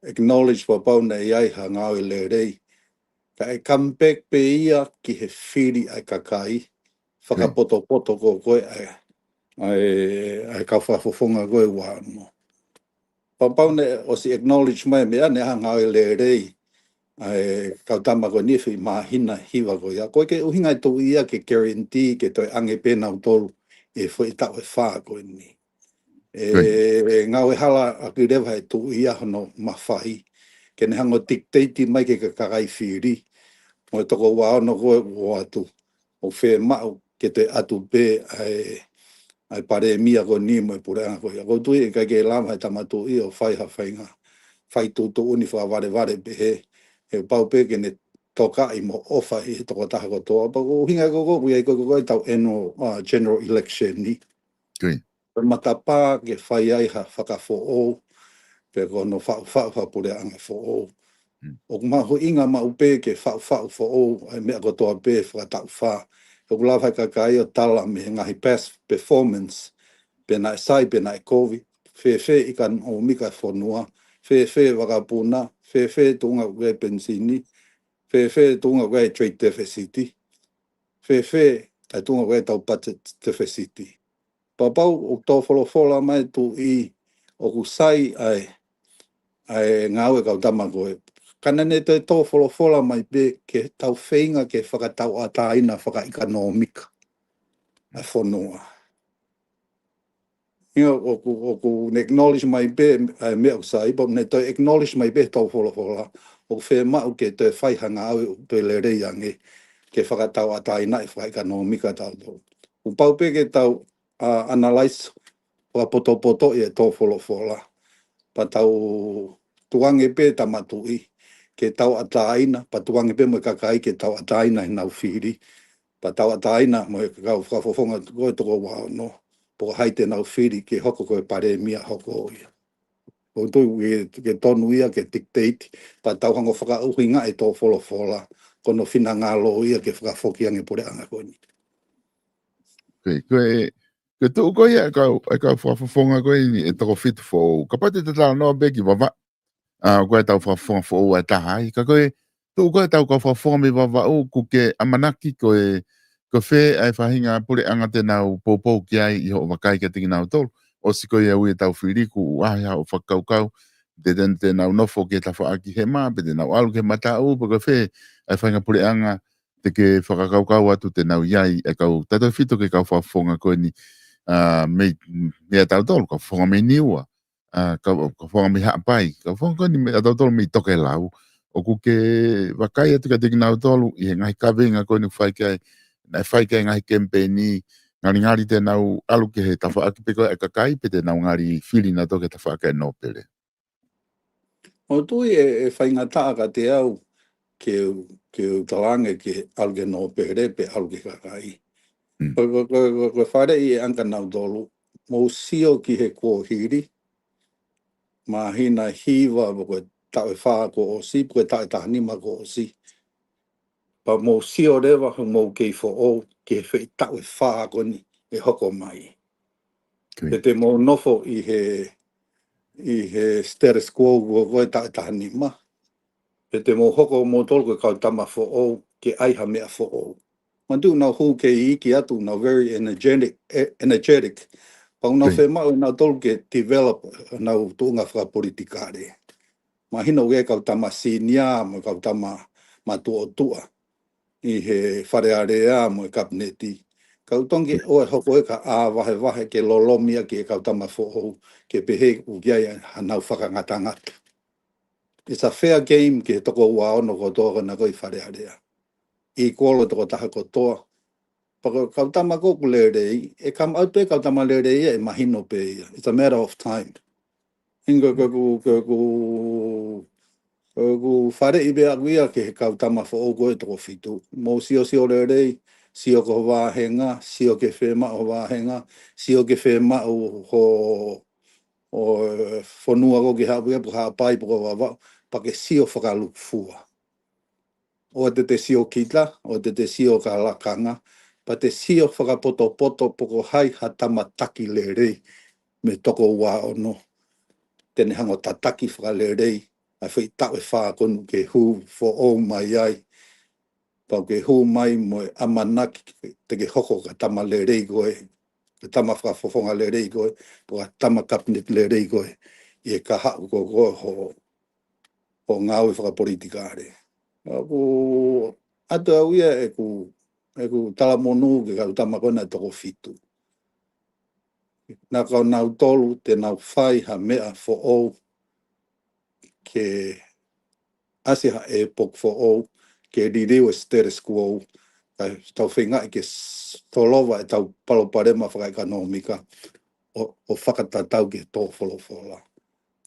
acknowledge pea kapau naʻe ʻi ai ha ngāue lelei. Ka ʻe come back pē ia ki he fili ʻa e kakai, fakapotopoto ko, ko ē ʻa e, ʻa e, ʻa e kau fakafofonga ko ē ua ono. Pea kapau naʻe ʻosi acknowledge mai meʻa naʻe ʻi ai ha ngāue lelei ʻa e kau tama ko eni he foʻi māhina hiva ko ia. Ko e ke ʻuhinga e tuʻi ia ke guarantee ke toe ʻange pē nautolu he foʻi taʻu ʻe fā ko eni. ʻE, Right. ʻe ngāue hala ʻaki leva he tuʻi ia hono mafai ke ne hanga ʻo dictate mai ki he kakai fili mo e toko ua ono ko ē ʻoku ʻoatu, ʻoku fiemaʻu ke toe ʻatu pē ʻa e, ʻa e palēmia ko eni mo e puleʻanga ko ia. ʻOku ou tui ʻe ʻikai ke lava he tama tuʻi ʻo fai ha faʻahinga fai tuʻutuʻuni fakavalevale pehē, he pau pē ke ne tokaʻi mo ʻofa ʻi he tokotaha kotoa. Pea ko e ʻuhinga ko, ko, ʻoku ʻi ai ko, ko, ko ʻetau annual, uh, general election ni. Ko ia. Ko e matapā ke fai ai ha fakafoʻou, pe ko hono faʻufaʻu ha puleʻanga foʻou. Mm. ʻOku mahuʻinga maʻu pē ke faʻufaʻu foʻou ʻa e meʻa kotoa pē fakataʻu fā. ʻOku lava he kakai ʻo tala mei he ngaahi past performance, pe naʻe sai, pe naʻe kovi, fēfē ʻikanōmika e fonua, fēfē vakapuna, fēfē tuʻunga ʻoku ʻi ai e penisini, fēfē tuʻunga ʻoku ʻi ai e trade deficit, fēfē ʻa e tuʻunga ʻoku ʻi ai ʻetau budget deficit. Pea kapau ʻoku tō folofola mai e tuʻi ʻoku sai ʻa e, ʻa e ngāue e kau tama ko ē, ka naʻa ne toe tō folofola mai pē ke tau feinga ke fakatauʻatāina fakaʻikanōmika ʻa e fonua. ʻIo, ʻoku, ʻoku ne acknowledge mai pē ʻa e meʻa ʻoku sai, pea ne toe acknowledge mai pē tō folofola ʻoku fiemaʻu ke toe fai ha ngāue ʻoku toe lelei ange ke fakatauʻatāinaʻi fakaʻikanōmika tautolu. ʻOku pau pē ke tau, uh, analyze fakapotopotoʻi e tō folofola. Pea tau tukuange pē tama tuʻi ke tauʻatāina, pea tukuange pē mo e kakai ke tauʻatāina heʻenau fili, pea tauʻatāina mo e kau fakafofonga ko ē toko ua ono. pe ko hai te nau fili ke hoko ko e palēmia hoko ia. ʻOku ou tui ke, ke tonu ia ke dictate, pea tau hanga ʻo fakaʻuhingaʻi e tō folofola, ko hono finangalo ia ke fakafoki ange puleʻanga ko eni. Ko e, ko e, ko e tuʻu ko ia e kau, e kau fakafofonga ko eni e toko fitu foʻou. Kapau te ta talanoa pē ki Vavaʻu, ʻa, ko e tau fakafofonga foʻou ʻe taha ai. Ka ko e tuʻu ko e tau kau fakafofonga mei Vavaʻu, ʻoku ke ʻamanaki ko e, ko fē ʻa e faʻahinga puleʻanga te nau poupou ki ai ʻi hoʻo vakai kiate kinautolu. ʻOsi ko ia ui e tau fili kuo ʻaʻahi haʻo fakakaukau, te, te, te nau nofo ki he tafaʻaki hema, pe te nau ʻalu ki he mataʻu, pe ko fē ʻa e faʻahinga puleʻanga te ke fakakaukau atu te nau ʻi ai e kau, tautefito ki he kau fakafofonga ko eni, ʻa, mei, mei a tautolu, kau fakafofonga mei Niua, ʻa, kau, kau fakafofonga mei Haʻapai, kau fakafofonga ko eni mei a tautolu mei Tokelau, ʻoku ke vakai atu kiate kinautolu ʻi he ngaahi kaveinga ko eni fai ki ai, naʻe fai ki ai ngaahi kemipeini, ngalingali te nau ʻalu ki he tafaʻaki pē ko e kakai, pe te nau ngali fili nautolu ki he tafaʻaki e nōpele. ʻOku ou tui ʻe, ʻe faingataʻa kiate au ke u, ke u talaange ke ʻalu ki he nōpele pe ʻalu ki he kakai. Mm. Ko, ko, ko, ko, ko e faleʻi ʻe anga kinautolu, mou sio ki he kuohili, māhina hiva, pe ko e taʻu ʻe fā kuo ʻosi, pe ko e taʻu ʻe taha nima kuo ʻosi. Pea mou sio leva hoʻomou kei foʻou ki he foʻi taʻu ʻe fā ko eni ʻe hoko mai. Ko ia. Pe te mou nofo ʻi he, ʻi he status quo ko, ko e taʻu ʻe taha nima. Pe te mou hoko moutolu ko e kau tama foʻou ke ʻai ha meʻa foʻou. Manatuʻi ʻoku nau hū kei iiki atu, ʻoku nau very energetic, e-, energetic. Pea ʻoku nau Ko ia. fiemaʻu ʻe nautolu ke develop honau tuʻunga fakapolitikale. Mahino ʻoku ʻi ai e kau tama senior mo e kau tama matuʻotuʻa ʻi he Fale Alea mo e Kapineti. Ka ʻoku totonu ke ʻoua ʻe hoko ia ko e vahevahe ke lolomi ʻaki e kau tama foʻou ke pehē ʻoku ʻi ai hanau fakangatangata. It's a fair game ki he toko ua ono kotoa ko ena ko ē ʻi Fale Alea. Equal e tokotaha kotoa. Pea ko e kau tama ko ē ʻoku lelei, ʻe come out pē kau tama lelei ia, ʻe mahino pē ia. It's a matter of time. Inga ko, ko, ko, ko, ko, ko faleʻi pē ʻaku ia ki he kau tama foʻou ko ē ʻe toko fitu. Mou siosio lelei, sio ki ho vāhenga, sio ki he fiemaʻu ho vāhenga, sio ki he fiemaʻu ho, ʻo e fonua ko ē ke haʻu ia, pe ko Haʻapai, pe ko Vavaʻu, pea ke sio fakalūkufua. ʻOua te te sio kita, ʻoua te te sio ki ha lakanga, pea te sio fakapotopoto pe ko hai ha tama taki lelei mei he toko ua ono. Te ne hanga ʻo tataki fakalelei ʻa e foʻi taʻu ʻe fā ko eni ʻoku ke hū foʻou mai ai. Pea ʻoku ke hū mai mo e ʻamanaki te ke hoko ko e tama lelei ko ē, ko e tama fakafofonga lelei ko ē, pe ko e tama kapineti lelei ko ē, ʻi he kahaʻu ko ē ho, ho ngāue fakapolitikale. ʻOku ʻoatu au ia ʻeku, ʻeku talamonū ki he kau tama ko ena ʻe toko fitu. Naʻa ko nautolu te nau fai ha meʻa foʻou ke ʻasi ha ʻēpoki foʻou, ke liliu e status quo, kae tau feingaʻi ke s-, solova e tau palopalema fakaʻekonōmika ʻo, ʻo fakatatau ki he tō folofola.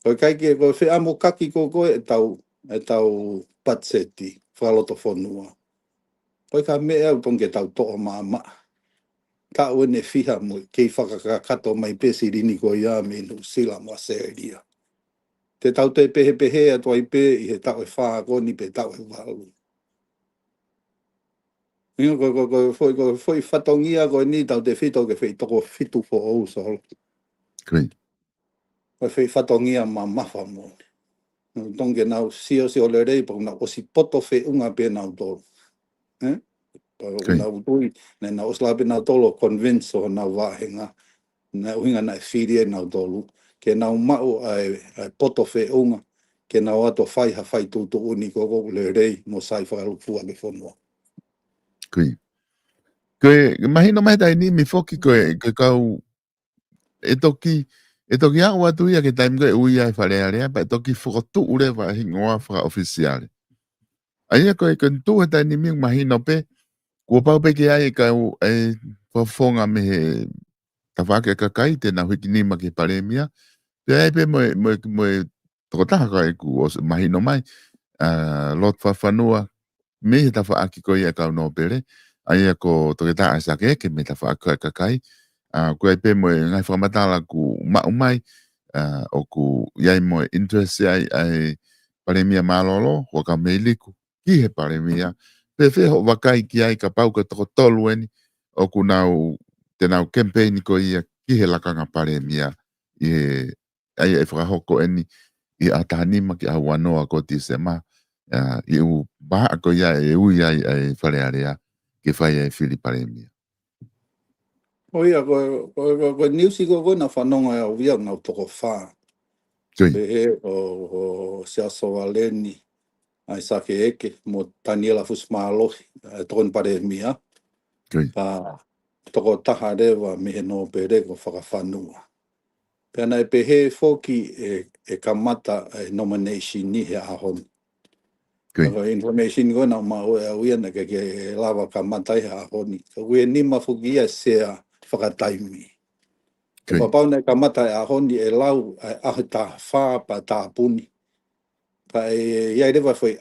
Ko e ʻikai ke, ko e feʻamokaki ko ē ʻetau, ʻetau patiseti fakalotofonua. Ko e ʻikai meʻa ʻoku totonu ke tau toʻo maʻamaʻa. Taʻu eni ʻe fiha mo e kei fakakakato mai pē silini ko ia mei Nuʻusila mo ʻAositelēlia. Te tau toe pehepehē atu ai pē ʻi he taʻu ʻe fā ko eni pe taʻu ʻe valu. Inga ko, ko, ko e foʻi, ko e foʻi fatongia ko eni tautefito ki he foʻi toko fitu foʻou, Solo. Ko ia. Ko e foʻi fatongia mamafa moʻoni. Totonu ke nau siosio lelei pea nau ʻosi poto feʻunga pē nautolu. Eh? Pea Ko ia. nau tui, naʻa nau ʻosi lava pē nautolu ʻo convince honau vāhenga, naʻe ʻuhinga naʻe fili ai nautolu, ke nau maʻu ʻa e, ʻa e poto feʻunga, ke nau ō atu ʻo fai ha fai tuʻutuʻuni ko ē ʻoku lelei mo sai fakalūkufua ki he fonua. Ko ia. Ko e, mahino mai he taimi ni foki ko e, ko e kau, ʻe toki, ʻe toki aʻu atu ia ki he taimi ko ē ʻe ui ai e Fale Alea, pea ʻe toki fokotuʻu leva e hingoa fakaʻofisiale. ʻA ia ko e, ko e tuʻu he taimi ni mahino pē, kuo pau pē ke ʻi ai e kau, e fakafofonga mei he tafaʻaki e kakai te nau hiki nima ki he palēmia. Pea ʻi ai pē mo e, mo e, mo e tokotaha ko ē ʻoku ʻosi mahino mai, ʻa, Lord Fakafanua, mei he tafaʻaki ko ia e kau nōpele, ʻa ia ko Toketā ʻAisake Eke mei he tafaʻaki ko ē e kakai, ʻA, ko e pē mo e ngaahi fakamatala kuo maʻu mai, ʻa, ʻoku ʻi ai mo e interest ai ʻa e Palēmia mālōlō, Huʻakavameiliku, ki he Palēmia. Pea fēfē hoʻo vakai ki ai kapau ko e toko tolu eni ʻoku nau, te nau campaign ko ia ki he lakanga Palēmia ʻi he, ʻa ia ʻe fakahoko eni ʻi he ʻaho taha nima ki he ʻaho ua noa ko Tīsema, ʻa, ʻi he ʻū vahaʻa ko ia ʻe ui ai ʻa e Fale Alea ke fai ai e fili Palēmia. ʻO ia, ko, ko, ko, ko e niusi ko, ko ē naʻe fanongo ai au ia naʻe toko fā. Ko ia. Pehē ʻo, ʻo Siaosi Sovaleni, ʻAisake ʻEke, mo Taniela Fusimālohi, ʻa e Tokoni Palēmia. Ko ia. Pea tokotaha leva mei he nōpele ko Fakafanua. Pea naʻe pehē foki ʻe, ʻe kamata e nomination ni he ʻaho ni. Ko ia. Ka ko e information ko ē naʻe maʻu ʻe au ia naʻe ʻikai ke lava kamata ʻi he ʻaho ni. Ka ko e nima foki ia e sea fakataimi. Ko ia. Kapau naʻe kamata he ʻaho ni ʻe lau ʻa e ʻaho taha fā pea tāpuni. Pea ʻe, ʻe ʻi ai leva e foʻi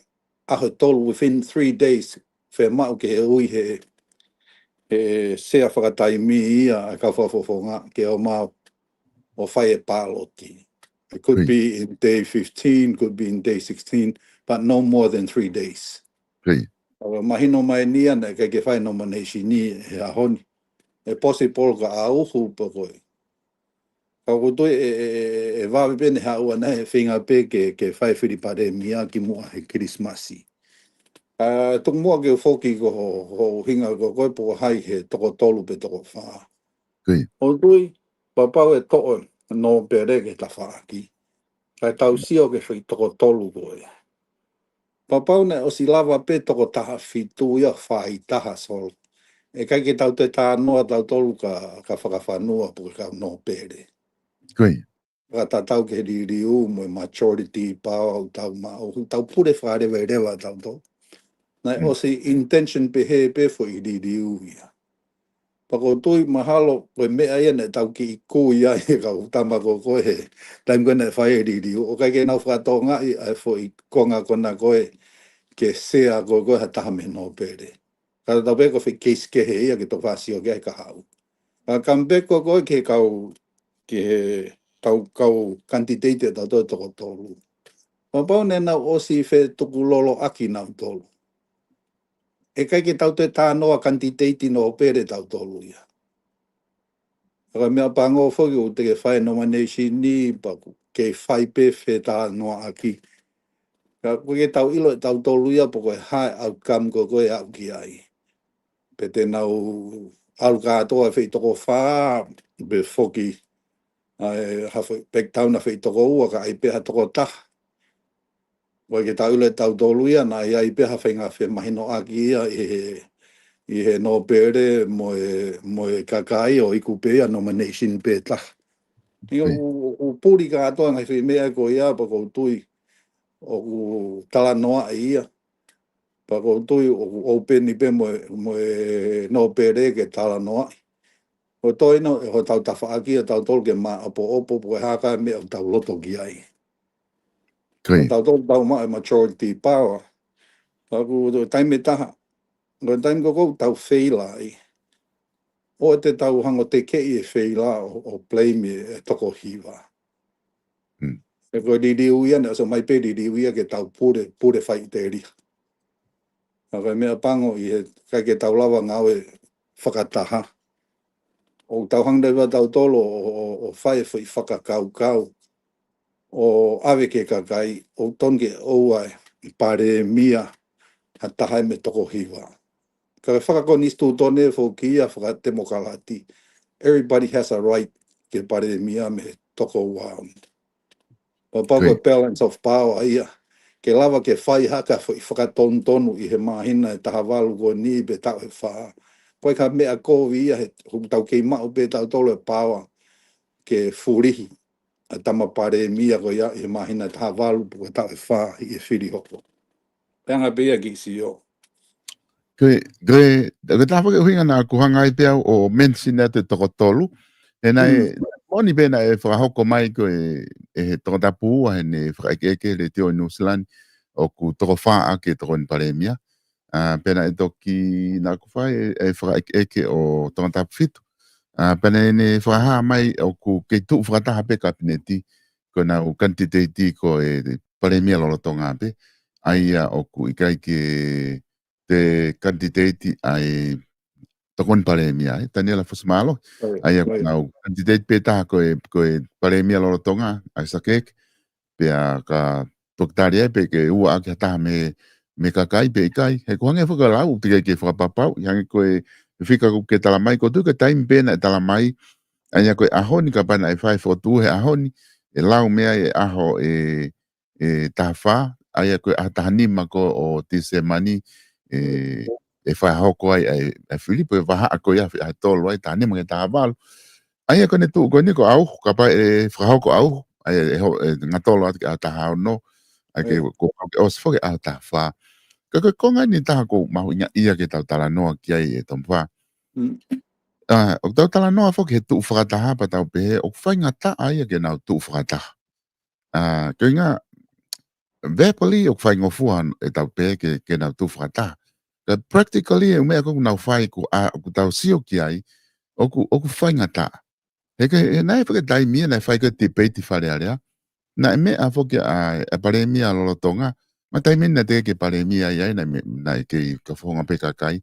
ʻaho ʻe tolu within three days. Fiemaʻu ke ui he, he sea fakataimi ia ʻa e kau fakafofonga ke ō mai ʻo fai e pāloti. It could Ko ia. be in day fifteen, could be in day sixteen, but no more than three days. Ko ia. ʻA ia mahino mai eni ia naʻe ʻikai ke fai nomination ni he ʻaho ni. ʻE possible ka ʻauhu pē ko ē. Ka ʻoku ou tui ʻe, ʻe, ʻe, ʻe vave pē ʻene haʻu ʻana he feinga pē ke, ke fai fili Palēmia kimuʻa he Kilisimasi. ʻA, tuku muʻa ke u foki ki ho, ho ʻuhinga ko ē pe ko hai he toko tolu pe toko fā. Ko ia. ʻOku ou tui, kapau ʻe toʻo e nōpele ki he tafaʻaki, kae tau sio ki he foʻi toko tolu ko ē. Kapau naʻe ʻosi lava pē toko taha fitu ia fai taha solo. ʻE ʻikai ke tau toe talanoa tautolu ka, ka Fakafanua pe ko e kau nōpele. Ko ia. Fakatatau ki he liliu mo e majority power ʻoku tau maʻu, ʻoku tau pule fakaleveleva tautolu. Naʻe Mm. ʻosi intention pehē pē foʻi liliu ia. Pea ʻoku ou tui mahalo ko e meʻa ia naʻa tau kiʻi kui ai he kau tama ko ē he taimi ko ē naʻe fai e liliu. ʻOku ʻikai ke nau fakatokangaʻi ʻa e foʻi konga ko ena ko ē ke sea ko ē ha taha mei he nōpele. Ka tau pehē ko e foʻi case kehe ia ke tau faʻa sio ki ai he kahaʻu. Ka compare ko ē ki he kau, ki he kau, kau candidate ʻe tautolu toko tolu. Kapau naʻa nau ʻosi fetukuloloʻaki nautolu. ʻE ʻikai ke tau toe talanoa candidate nōpele tautolu ia. Ka ko e meʻapango foki ʻoku teʻeki fai nomination ni pea ʻoku kei fai pē fetalanoaʻaki. Ka ʻoku ʻikai ke tau ʻilo ʻe tautolu ia pe ko e hā e outcome ko ē ʻe aʻu ki ai. Pe te nau ʻalu kātoa e foʻi toko fā, pe foki, ʻa e, ha foʻi back down ʻa e foʻi toko ua, ka ʻai pē ha toko taha. ʻOku ʻikai ke tau ʻilo ʻe tautolu ia, naʻe ʻi ai pē ha faʻahinga femahinoʻaki ia ʻi he, ʻi he nōpele mo e, mo e kakai ʻo iku pē ia nomination pē taha. ʻIo, Mm. ʻoku, ʻoku puli kātoa ngaahi foʻi meʻa ko ia, pea ʻoku ou tui ʻoku talanoaʻi ia. Pea ʻoku ou tui ʻoku open pē mo e, mo e nōpele ke talanoaʻi. Ko e toe ʻi ai hotau tafaʻaki ʻa tautolu ke maʻopoʻopo pe ko e hā e meʻa ʻoku tau loto ki ai. Ko ia. Tautolu tau maʻu e majority power. Ka ʻoku toe taimi ʻe taha, ko e taimi ko ē ʻoku tau feila ai, ʻoua te tau hanga ʻo tekeʻi e feila ʻo, ʻo blame e, e toko hiva. Mm. He ko e liliu ia, naʻe ʻosi ʻomai pē liliu ia ke tau pule, pule faʻiteliha. Ka ko e meʻapango ʻi he ʻikai ke tau lava ngāue fakataha. ʻOku tau hanga leva tautolu ʻo, ʻo, ʻo fai e foʻi fakakaukau ʻo ʻave ki he kakai, ʻoku totonu ke ʻoua ʻe Palēmia ha taha ia mei he toko hiva. Ka ko e fakakonisitūtone foki ia fakatemokalati, everybody has a right ke Palēmia mei he toko ua. Pea pau ko e Ko ia. balance of power ia, ke lava ke fai hake ha foʻi fakatonutonu ʻi he māhina ʻe taha valu ko eni pe taʻu ʻe fā. Ko e ka meʻa kovi ia he, ʻoku tau kei maʻu pē tautolu e power ke fulihi ʻa e tama Palēmia ko ia ʻi he māhina ʻe taha valu pe ko e taʻu ʻe fā ʻi he fili hoko. Pea ʻoku pehē ia ki sio. Ko e, ko e, ko e taha foki e ʻuhinga naʻa ku hanga ai pē au ʻo mention atu e toko tolu. He naʻe, Mm. moʻoni pē naʻe fakahoko mai ko ē, ʻe he Tongatapu ua heʻene fakaʻekeʻeke he Letiō ʻi Nuʻusila ni, ʻoku toko fā ʻaki e Tokoni Palēmia. ʻA, pea naʻe toki, naʻa ku fai e, e fakaʻekeʻeke ʻo Tongatapu fitu. ʻA, pea ne fakahā mai ʻoku kei tuʻu fakataha pē kapineti, ko ʻenau kanititeiti ko e palēmia lolotonga pē, ʻa ia ʻoku ʻikai ke te kanititeiti ʻa e tokoni palēmia, ʻe Taniela Fusimālohi. ʻA ia ko ʻenau kanititeiti pē taha ko e, ko e palēmia lolotonga, ʻa e sakeke, pea ka tokitali ai pe ke ua ʻaki ha taha mei, mei he kakai pe ʻikai. He ko e hangē foki ʻa e lau, teʻeki ke fakapapauʻi, hangē ko e fika ʻoku ke tala mai, ko e tuʻu ki he taimi pē naʻe tala mai, ʻa ia ko e ʻaho ni kapau naʻe fai fokotuʻu he ʻaho ni, ʻe lau mei ai e ʻaho ʻe, ʻe taha fā, ʻa ia ko e ʻaho taha nima ko ē ʻo Tīsema ni, ʻe, ʻe fakahoko ai ʻa e, ʻa e fili pe vahaʻa ko ia, ʻaho ʻe tolu ai, taha nima ki he taha valu. ʻA ia ko ʻene tuʻu ko eni ko ʻauhu, kapau ʻe fakahoko ʻauhu, ʻa ia ʻe ho-, ʻe ngatolo atu ki he ʻaho taha ono, ʻa ia ke, ko e pau ke ʻosi foki ʻaho taha fā. Ka ko e konga eni taha ʻoku mahuʻinga ia ke tau talanoa ki ai ʻe Tomifā. ʻA, ʻoku tau talanoa foki he tuʻu fakataha pea tau pehē, ʻoku faingataʻa ia ke nau tuʻu fakataha. ʻA, ko e ʻuhinga, verbally ʻoku faingofua ʻetau pehē ke, ke nau tuʻu fakataha. Ka practically ʻa e meʻa ko ē ʻoku nau fai ko ē ʻoku tau sio ki ai, ʻoku, ʻoku faingataʻa. He ko e, he naʻe fai e taimi ia, naʻe fai ko ē debate ʻi Fale Alea. Naʻe meʻa foki ʻa, ʻa e palēmia lolotonga, mo e taimi naʻe teʻeki ke palēmia ai, naʻe me-, naʻe kei ka fonga pē kakai.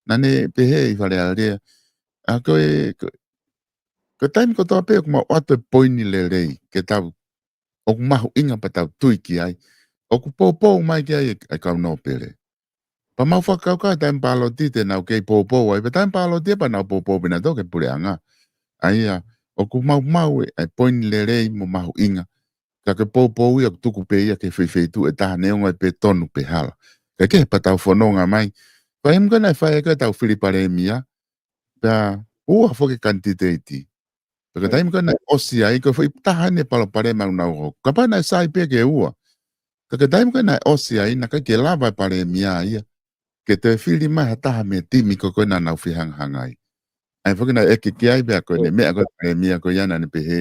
Naʻa ne pehē ʻi Fale Alea, ʻa ko e, ko, ko e taimi kotoa pē ʻoku mau ʻoatu e poini lelei, ke tau ʻoku mahuʻinga pea tau tui ki ai. ʻOku poupou mai ki ai e, e kau nōpele. Pea mau fakakaukau taimi pāloti te nau kei poupou ai, pea taimi pāloti pea nau poupou pē nautolu ki he puleʻanga. ʻA ia, ʻoku maumau e, e poini lelei mo mahuʻinga. Ka ko e poupou ia ʻoku tuku pē ia ki he feifeituʻu ʻe taha neongo ʻe pē tonu pe hala. Ka ke pea tau fononga mai. Pea ʻi he ʻuhinga naʻe fai ai ko ē ʻetau fili palēmia, pea ua foki e kanititeiti. Pea ko e taimi ko ē naʻe ʻosi ai, ko e foʻi taha eni e palopalema ʻoku nau hoko. Kapau naʻe sai pē ke ua. Ka ko e taimi ko ē naʻe ʻosi ai, naʻe ʻikai ke lava e palēmia ia ke toe fili mai ha taha mei he timi ko ē naʻa nau fehangahangai. ʻA ia foki naʻe ʻeke ki ai pea ko ʻene meʻa ko ē palēmia ko ia naʻa ne pehē,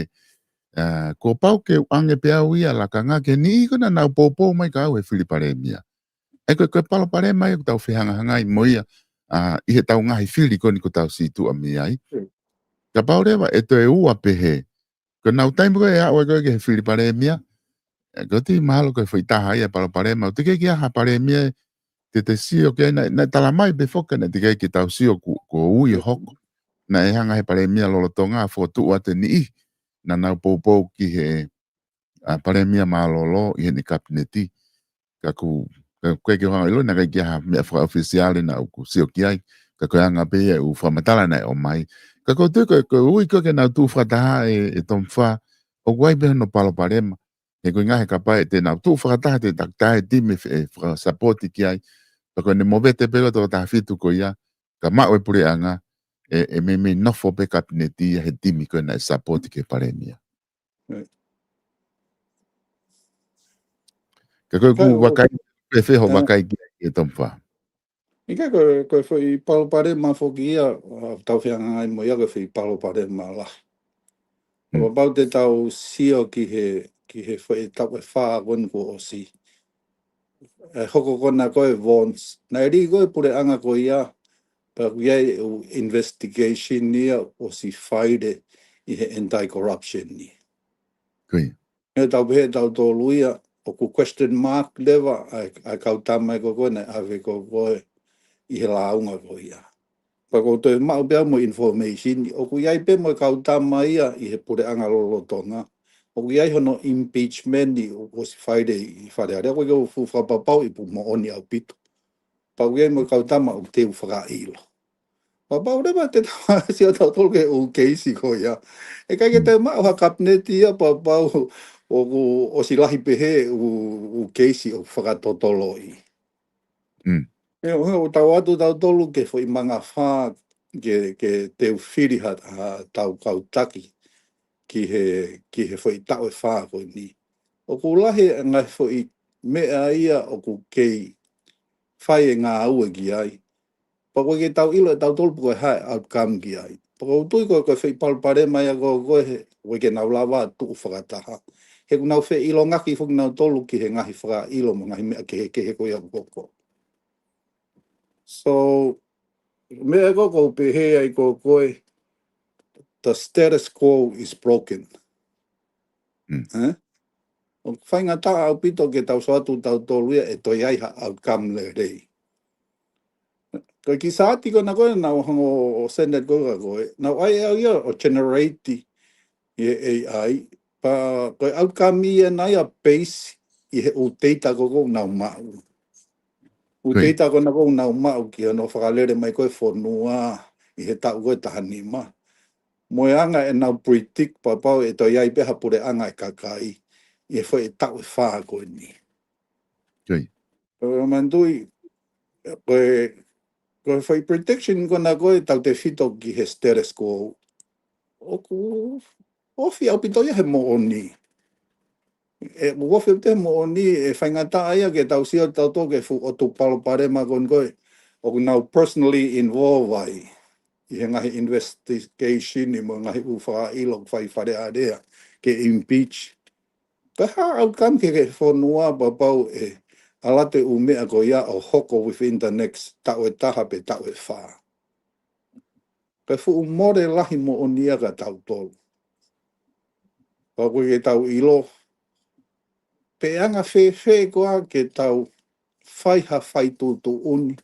ʻa, kuo pau ke u ʻange pē au ia lakanga ki he niʻihi ko ē naʻa nau poupou mai kia au he fili palēmia. ʻE ko e, ko e palopalema ia ʻoku tau fehangahangai mo ia, ʻa, ʻi heʻetau ngaahi fili ko eni ʻoku tau situʻa mei ai. Kapau leva ʻe toe ua pehē. Ko ʻenau taimi ko ē ʻe aʻu ai ko ē ki he fili palēmia, ʻe, ʻoku ou tui mahalo ko e foʻi taha ia e palopalema. ʻOku teʻeki ke ʻi ai ha palēmia te te sio ki ai, naʻe, naʻe tala mai pē foki naʻe teʻeki ke tau sio kuo, kuo ui ʻo hoko. Naʻe hanga ʻe he palēmia lolotonga ʻo fokotuʻu atu e niʻihi naʻa nau poupou ki he, ʻa, palēmia mālōlō ʻi heʻene kapineti. Ka ʻoku, ka ʻoku ʻikai ke u hanga ʻo ʻilo, naʻe ʻikai ke ʻi ai ha meʻa fakaʻofisiale naʻa ku sio ki ai. Ka ko e anga pē ia ʻeku fakamatala naʻe ʻomai. Ka ʻoku ou tui ko e, ko e ui ko ē ke nau tuʻu fakataha ʻe, ʻe Tomifā, ʻoku ʻi ai pē hono palopalema. He ko e ʻuhinga he kapau te nau tuʻu fakataha te takitaha e timi ʻe fe-, ʻe fakasapoti ki ai. Pea ko ʻene movete pē ko e toko taha fitu ko ia, ka maʻu e puleʻanga, ʻe, ʻe meimei nofo pē kapineti ia he timi ko ē naʻe sapoti ki he palēmia. Ka ko ʻeku vakai, pe fē hoʻo vakai ki ai ʻe Tomifā? ʻIkai ko e, ko e foʻi palopalema foki ia, ʻa, tau fehangahangai mo ia ko e foʻi palopalema lahi. Kapau te tau sio ki he, ki he foʻi taʻu ʻe fā ko eni kuo ʻosi. ʻE hoko ko ena ko e Vaughan's. Naʻe lī ko e puleʻanga ko ia, pea ʻoku ʻi ai e ʻū investigation ia ʻosi fai ʻi he anti-corruption ni. Ko ia. ʻE tau pehē tautolu ia, ʻoku question mark leva ʻa e, ʻa e kau tama ko ē naʻe ʻave ko ē ʻi he lāunga ko ia. Pea ʻoku ou toe maʻu pē au mo e information, ʻoku ʻi ai pē mo e kau tama ia ʻi he puleʻanga lolotonga. ʻOku ʻi ai hono impeachment ʻoku ʻosi fai ʻi Fale Alea, ʻoku ʻikai ke u fuʻu fakapapauʻi pe ʻoku moʻoni ʻaupito. Pea ʻoku ʻi ai mo e kau tama ʻoku teu fakaʻilo. Pea kapau leva te tau sio tautolu ki he ʻū keisi ko ia. ʻE ʻikai ke toe maʻu ha kapineti ia pea kapau ʻoku ʻosi lahi pehē ʻū, ʻū keisi ʻoku fakatotoloʻi. ʻE, ʻo, ʻo tau ʻatu tautolu ki he foʻi mangafā ke, ke teu fili ha, ha tau kau taki ki he, ki he foʻi taʻu ʻe fā ko eni. ʻOku lahi e ngaahi foʻi meʻa ia ʻoku kei fai e ngāue ki ai. Pea ʻoku ʻikai ke tau ʻilo ʻe tautolu pe ko e hā e outcome ki ai. Pea ʻoku ou tui ko e, ko e foʻi palopalema ia ko ē, ko e he, ʻoku ʻikai ke nau lava tuʻu fakataha. He ʻoku nau feʻilongaki foki nautolu ki he ngaahi fakaʻilo mo e ngaahi meʻa kehekehe ko ia ʻoku hoko. So, meʻa ko ē ʻoku ou pehē ai ko ē, ko e, the status quo is broken. Mm. Eh? ʻOku faingataʻa ʻaupito ke tau sio atu tautolu ia ʻe toe ʻi ai ha outcome lelei. Ko e kiʻi saati ko ena ko ē naʻa ku hanga ʻo send ko ē kia koe, naʻa ku ʻai ʻe au ia ʻo generate ʻi he A I, pea ko e outcome ia naʻe ʻi ai ʻa e base ʻi he ʻū data ko ē ʻoku nau maʻu. ʻŪ Ko ia. data ko ena ʻoku nau maʻu ki hono fakalele mai ko ē e fonua ʻi he taʻu ko ē taha nima. Mo e anga ʻenau predict pe kapau ʻe toe ʻi ai pē ha puleʻanga ʻa e kakai ʻi he foʻi taʻu ʻe fā ko eni. Ko ia. Ko e manatuʻi, ko e, ko e foʻi prediction ko ena ko ē tautefito ki he status quo, ʻoku ofi ʻaupito ia he moʻoni. ʻE, ʻoku ofi ʻaupito he moʻoni, ʻe faingataʻa ia ke tau sio tautolu ki he fuʻu ʻotu palopalema ko eni ko ē ʻoku nau personally involve ai ʻi he ngaahi investigation mo e ngaahi ʻū fakaʻilo ʻoku fai Fale Alea ke impeach. Ko e hā e outcome ki he fonua pe kapau ʻe ʻalu atu e ʻū meʻa ko ia ʻo hoko within the next taʻu ʻe taha pe taʻu ʻe fā. Ko e fuʻu mole lahi moʻoni ia kia tautolu. Pea ʻoku ʻikai ke tau ʻilo pe ʻe anga fēfē koā ke tau fai ha fai tuʻutuʻuni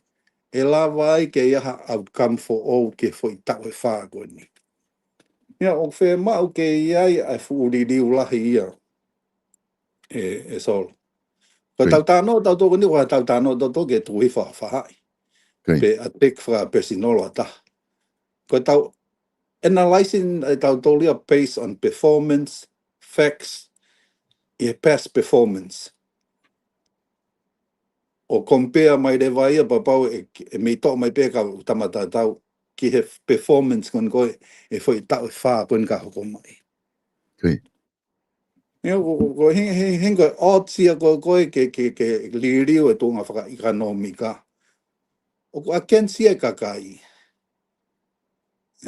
ʻe lava ai ke ʻi ai ha outcome foʻou ki he foʻi taʻu ʻe fā ko eni. Ia ʻoku fiemaʻu ke ʻi ai ʻa e fuʻu liliu lahi ia ʻe, ʻe Solo. Ko e Ko ia. tau talanoa tautolu ko eni, ko e tau talanoa tautolu ki he tuʻu hifo ʻa faʻahi. Ko ia. Pe ʻa e take fakapesinolo ʻa taha. Ko e tau analyzing ʻe tautolu ia based on performance, facts, ʻi he past performance. ʻO compare mai leva ia pe kapau ʻe, ʻe mei toʻo mai pē ka tama tatau ki he performance ko eni ko ē ʻi he foʻi taʻu ʻe fā ko eni ka hoko mai. Ko ia. Ia, ko, ko, ko, he, he, he, ko e odds ia ko ē ko ē ke, ke, ke liliu e tuʻunga fakaʻekonōmika. ʻOku against ia e kakai.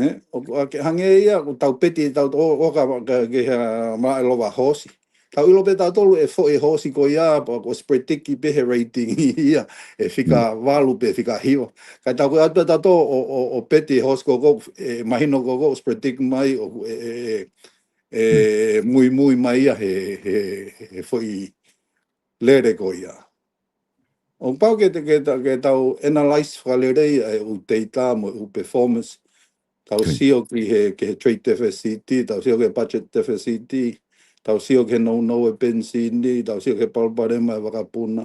Eh, ʻoku ake-, hangē ia, ʻoku tau peti tautolu, ʻo, ʻo ka, ka, ke ha mā e lova hoosi. Tau ʻilo pē tautolu e foʻi hoosi ko ia, pea kuo ʻosi predict pē he rating ia, ʻe fika Mm. valu pe fika hiva. Ka tau ko atu tautolu ʻo, ʻo, ʻo peti hoosi ko ē, ʻe mahino ko ē ʻosi predict mai, ʻo, ʻe, ʻe, ʻe, ʻe Mm. muimui mai ia he, he, he foʻi lele ko ia. ʻOku pau ke, ke, ke tau analyze fakalelei ʻa e ʻū data mo e ʻū performance. Tau Ko ia. sio ki he, ki he trade deficit, tau sio ki he budget deficit, tau sio ki he nounou e penisini, tau sio ki he palopalema e vakapuna.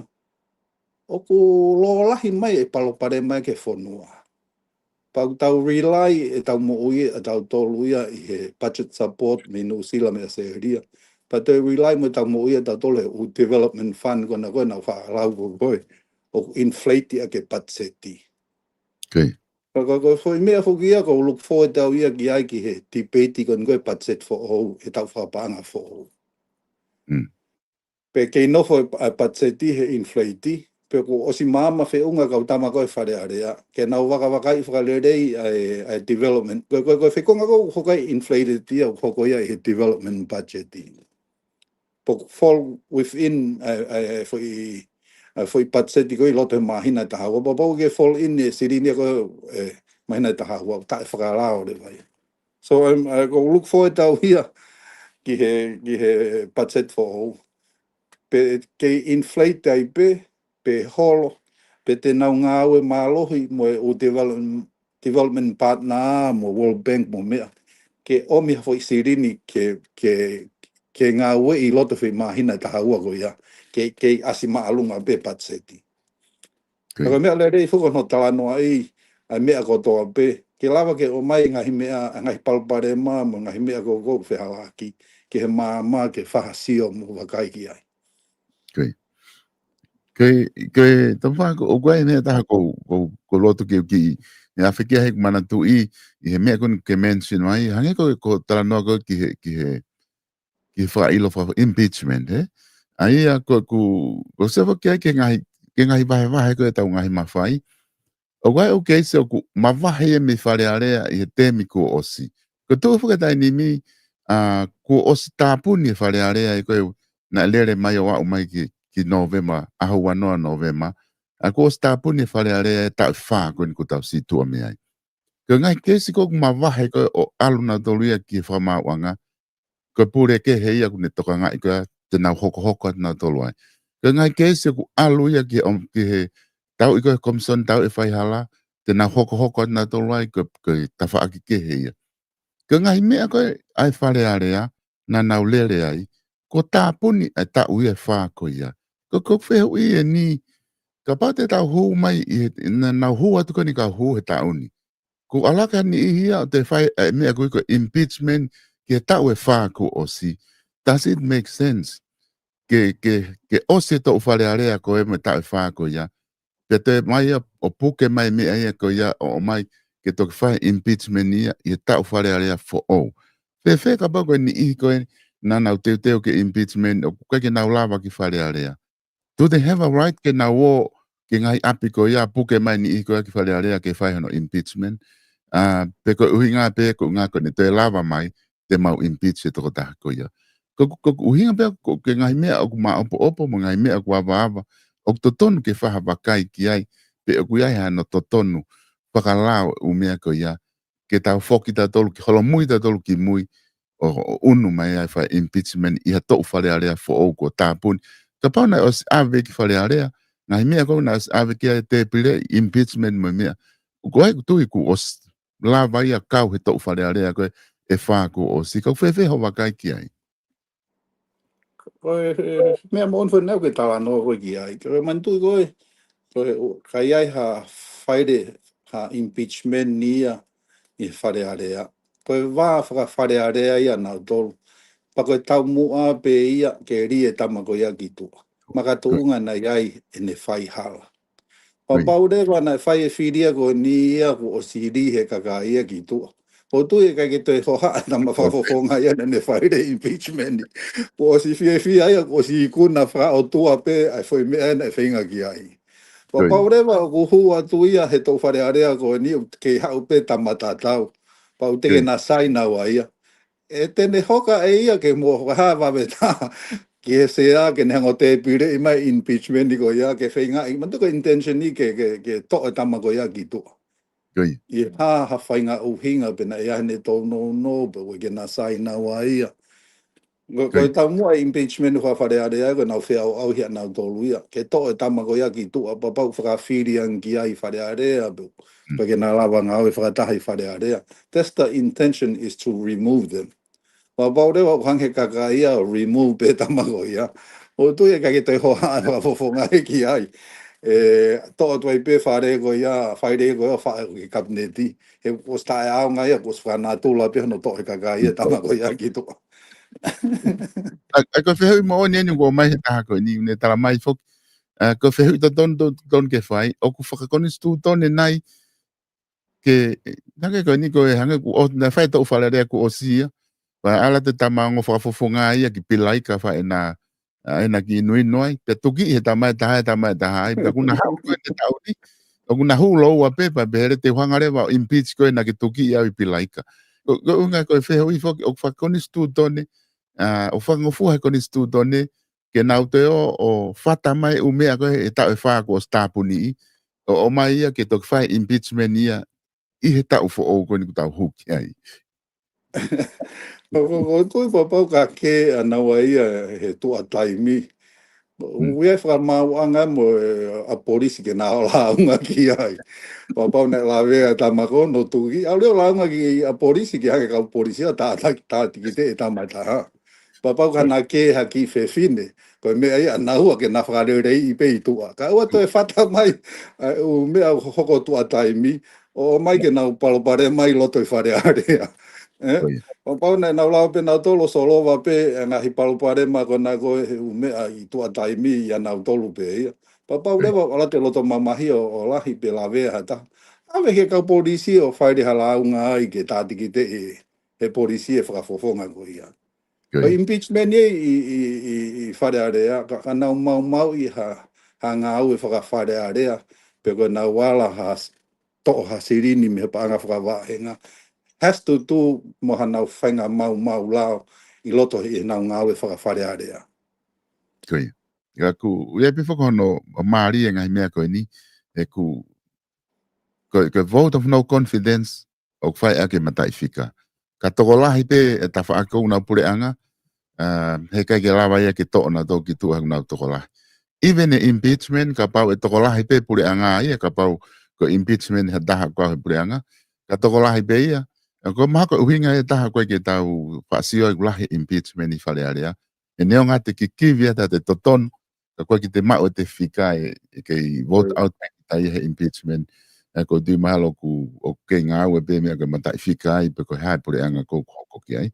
ʻOku lōlahi mai e palopalema ki he fonua. Pea ʻoku tau rely ʻetau moʻui ʻa tautolu ia ʻi he budget support mei Nuʻusila mo ʻAositelēlia. Pea toe rely mo ʻetau moʻui ʻa tautolu he ʻū development fund ko ena ko ē naʻa ku faʻa lau ko ē. ʻOku inflate ia ki he budget. Ko ia. Ka, ka, ka, foʻi meʻa foki ia, ʻoku ou look forward au ia ki ai ki he debate ko eni ko ē budget foʻou, ʻetau fakapaʻanga foʻou. Mm. Pe kei nofo e, ʻa e budget he inflate, pe kuo ʻosi maama feʻunga kau tama ko ē Fale Alea, ke nau vakavakaiʻi fakalelei ʻa e, ʻa e development. Ko, ko, ko e fekonga ko ē ʻoku hoko ai inflated ia, ʻoku hoko ia ʻi he development budget. Pe ʻoku fall within ʻa e, ʻa e, ʻa e foʻi, ʻa e foʻi budget ko ē ʻi loto he māhina ʻe taha ua, pe ʻoku ke fall in e silini ko ē, ʻe, māhina ʻe taha ua, taʻefakalao leva ia. So, um, ʻoku ou look forward au ia ki he, ki he budget foʻou. Pe kei inflate ai pē, pe holo, pe te nau ngāue mālohi mo e ʻū development, development partner mo World Bank mo meʻa. Ke ʻomi ha foʻi silini ke, ke, ke ngāue ʻi loto foʻi māhina ʻe taha ua ko ia. Ke, kei ʻasi māʻolunga pē budget. Ko ia. Ka ko e meʻa lelei foki hono talanoaʻi ʻa e meʻa kotoa pē. Ke lava ke ʻomai ngaahi meʻa, ngaahi palopalema mo ngaahi meʻa ko ē ʻoku fehālaaki. Ki he maama ke fai ha sio mo vakai ki ai. Ko ia. Ko ia, ko ia, Taufa, ko, ʻoku ʻi ai e meʻa ʻe taha ʻoku, ʻoku, ʻoku ou loto ke u kiʻi, ʻe afekia he ʻeku manatuʻi, ʻi he meʻa ko eni ke mention mai, hangē ko, ko e talanoa ko ē ki he, ki he, ki he fakaʻilo faka-, impeachment, he? ʻA ia ko, ko, ko se foki ai ki he ngaahi, ki he ngaahi vahevahe ko ē ʻetau ngaahi mafai. ʻOku ʻi ai e ʻū keisi ʻoku mavahe ia mei Fale Alea ʻi he temi kuo ʻosi. Ko e tuʻu foki e taimi ni, ʻa, kuo ʻosi tāpuni e Fale Alea ʻi he ko ē naʻe lele mai ʻo aʻu mai ki, ki Nōvema, ʻaho ua noa Nōvema. ʻA, kuo ʻosi tāpuni e Fale Alea he taʻu ʻe fā ko eni kuo tau situʻa mei ai. Ko e ngaahi keisi ko ē ʻoku mavahe ko ē ʻo ʻalu nautolu ia ki he fakamaauʻanga, ko e pule kehe ia ʻoku ne tokangaʻi ko ia te nau hokohoko atu nautolu ai. Ko e ngaahi keisi ʻoku ʻalu ia ki he, ki he tauʻi ko ē komisoni tauʻi e faihala, te nau hokohoko atu nautolu ai ko, ko e tafaʻaki kehe ia. Ko e ngaahi meʻa ko ē ʻa e Fale Alea, naʻa nau lele ai, kuo tāpuni e taʻu ia ʻe fā ko ia. Ko, ko e fehuʻi eni, kapau te tau hū mai, ʻi he, naʻa nau hū atu ko eni ka hū he taʻu ni. Ko e ʻalu hake ha niʻihi ia ʻo toe fai e meʻa ko ē ko e impeachment ki he taʻu ʻe fā kuo ʻosi. Does it make sense? Ke, ke, ke ʻosi e toʻu Fale Alea ko ē mo e taʻu ʻe fā ko ia. Pea toe mai ia ʻo puke mai meʻa ia ko ia ʻo ʻomai ke toki fai impeachment ia ʻi he taʻu Fale Alea foʻou. Fēfē kapau ko e niʻihi ko ē naʻa nau teuteu ke impeachment ʻoku ʻikai ke nau lava ki Fale Alea? Do they have a right ke nau ō ki he ngaahi ʻapi ko ia puke mai niʻihi ko ia ki Fale Alea ke fai hono impeachment? ʻA, pe ko e ʻuhinga pē, ko e ʻuhinga ko ʻene toe lava mai, te mau impeach e tokotaha ko ia. Ko, ko, ko e ʻuhinga pē ko e ngaahi meʻa ʻoku maʻopoʻopo, mo e ngaahi meʻa ʻoku avaava, ʻoku totonu ke fai ha vakai ki ai, pe ʻoku ʻi ai hano totonu fakalao ʻū meʻa ko ia, ke tau foki tautolu, ke holomui tautolu ki mui, ʻo, ʻo ʻunu mai ai fai impeachment ʻi ha toʻu Fale Alea foʻou kuo tāpuni. Kapau naʻe ʻosi ʻave ki Fale Alea, ngaahi meʻa ko ē naʻe ʻosi ʻave ki ai tēpile, impeachment mo e meʻa. Ko hai ʻoku tui kuo ʻosi lava ia kau he toʻu Fale Alea ko ē ʻe fā kuo ʻosi? Ka ʻoku fēfē hoʻo vakai ki ai? Ko e, e, meʻa moʻoni foʻi naʻa ke talanoa ko ē ki ai. Ko e manatuʻi ko ē, ko e, ʻo, ka ʻi ai ha faile, ha impeachment ni ia ʻi Fale Alea. Ko e vā faka-Fale Alea ia nautolu. Pea ko e taumuʻa pē ia ke lī e tama ko ia ki tuʻa. Makatuʻunga naʻe ʻi ai ʻene faihala. Pea pau leva naʻe fai e fili ia ko eni ia kuo ʻosi lī he kakai ia ki tuʻa. ʻOku ou tui ʻe ʻikai ke toe hohaʻa e tama fakafofonga ia naʻa ne faile impeachment ni. Kuo ʻosi fiefia ia, kuo ʻosi ikuna fakaʻotua pē ʻa e foʻi meʻa ia naʻe feinga ki ai. Pea pau leva ʻoku hū atu ia he toʻu Fale Alea ko eni ʻoku kei haʻu pē tama tatau. Pea ʻoku teʻeki ke na saina ua ia. ʻE te ne hoka ʻe ia ke mo hoka ha vave tā ki he sea ke ne hanga ʻo tēpileʻi mai impeachment ni ko ia ke feingaʻi. Manatuʻi ko e intention ni ke, ke, ke toʻo e tama ko ia ki tuʻa. ʻI ha, ha faʻahinga ʻuhinga pe naʻe ʻi ai haʻane tōnounou pe ʻoku ʻikai ke na saina ua ia. Ko, ko e taumuʻa e impeachment faka-Fale Alea ko ʻenau feʻauʻauhi ʻanautolu ia. Ke toʻo e tama ko ia ki tuʻa pea pau fakafili ange ki ai Fale Alea pe ʻoku ʻikai ke na lava ngāue fakataha ʻi Fale Alea. That's the intention, is to remove them. Pea pau leva ʻoku hanga he kakai ia ʻo remove pē tama ko ia. ʻOku ou tui ʻe ʻikai ke toe hohaʻa e fakafofonga ia ki ai. ʻE toʻo atu ai pē fale ko ia, faile ko ia ʻo faʻa ki he kapineti. He kuo ʻosi taʻeʻaonga ia, kuo ʻosi fakanatula pē hono toʻo he kakai ia tama ko ia ki tuʻa. ʻA, ʻa, ko e fehuʻi moʻoni eni ʻoku ʻomai he taha ko eni, ne tala mai foki. ʻA, ko e fehuʻi totonu, to-, totonu ke fai, ʻoku fakakonisitūtone nai ke, naʻa ke ko eni ko e hangē kuo ʻo-, naʻe fai e toʻu Fale Alea kuo ʻosi ia. Pea ʻalu atu e tama ongo fakafofonga ia ki Pilaika fai ʻena, ʻa, ʻena kiʻi inuinu ai. Pea tukiʻi he tama ʻe taha, ʻe tama ʻe taha ai. Pea kuo na haʻu ko ē he taʻu ni. ʻOku na hū lōua pē, pea pehē leva te u hanga leva ʻo impeach koe naʻa ke tukiʻi au ʻi Pilaika. Ko, ko e ʻuhinga ko e fehuʻi foki, ʻoku fakakonisitūtone, ʻa, ʻoku fakangofua he konisitūtone, ke nau toe ō ʻo fata mai ʻū meʻa ko ē he taʻu ʻe fā kuo ʻosi tāpuniʻi, ʻo, ʻomai ia ke toki fai impeachment ia ʻi he taʻu foʻou ko eni ʻoku tau hū ki ai. Ko, ko, ʻoku ou tui pea pau ka kē ʻa naua ia he tuʻa taimi. ʻOku ʻi ai e fakamaauʻanga mo e, ʻa polisi ke na ō lāunga ki ai. Pea pau naʻe lavea e tama ko ē hono tuki. ʻAlu leva ʻo lāunga ki ʻa polisi ke hanga ʻe he kau polisi ʻo tātaki, tātikiteʻi e tama ʻe taha. Pea pau ka na kē ha kiʻi fefine, ko e meʻa ia ʻa naua ke na fakaleleiʻi pē ʻi tuʻa. Kae ʻoua toe fata mai, ʻa, ʻū meʻa ʻoku hoko tuʻa taimi, ʻo ʻomai ke nau palopalema ʻi loto ʻi Fale Alea. Ē? Pea pau naʻa nau lava pē nautolu ʻo solova pē e ngaahi palopalema ko ena ko e ʻū meʻa ʻi tuʻa taimi ʻia nautolu pē ia. Pea pau leva ʻalu atu e loto mamahi ʻo, ʻo lahi pe lavea ha taha. ʻAve ki he kau polisi ʻo faile ha lāunga ai ke tātikiteʻi he polisi e fakafofonga ko ia. Ko e impeachment ia ʻi, ʻi, ʻi, ʻi Fale Alea, ka, ka nau maumauʻi ha, ha ngāue faka-Fale Alea, pe ko ʻenau ala ha s-, toʻo ha silini mei he paʻanga fakavaʻenga. Has to do mo haʻanau faʻahinga maumau lao ʻi loto ʻi heʻenau ngāue faka-Fale Alea. Ko ia. Ka ʻoku ʻi ai pē foki hono mālie e ngaahi meʻa ko eni, ʻoku, ko, ko e vote of no confidence, ʻoku fai ʻaki e mataʻifika. Ka tokolahi pē e tafaʻaki ʻoku nau puleʻanga, ʻa, he ʻikai ke lava ia ke toʻo nautolu ki tuʻa he ʻoku nau tokolahi. Even e impeachment, kapau ʻe tokolahi pē puleʻanga ia, kapau ko e impeachment ha taha ʻoku kau he puleʻanga, ka tokolahi pē ia, ʻa, ko e mahalo ko e ʻuhinga ʻe taha ko ē ke tau faʻa sio ai ʻoku lahi e impeachment ʻi Fale Alea. ʻE neongo ʻete kikivi ʻa e totonu, ka ʻoku ʻikai te maʻu ʻete fika ʻe, ʻe kei vote out pē kita ia he impeachment. ʻA, ʻoku ou tui mahalo ʻoku, ʻoku kei ngāue pē meʻa ko e mataʻifika ai, pe ko e hā e puleʻanga ʻoku hoko ki ai.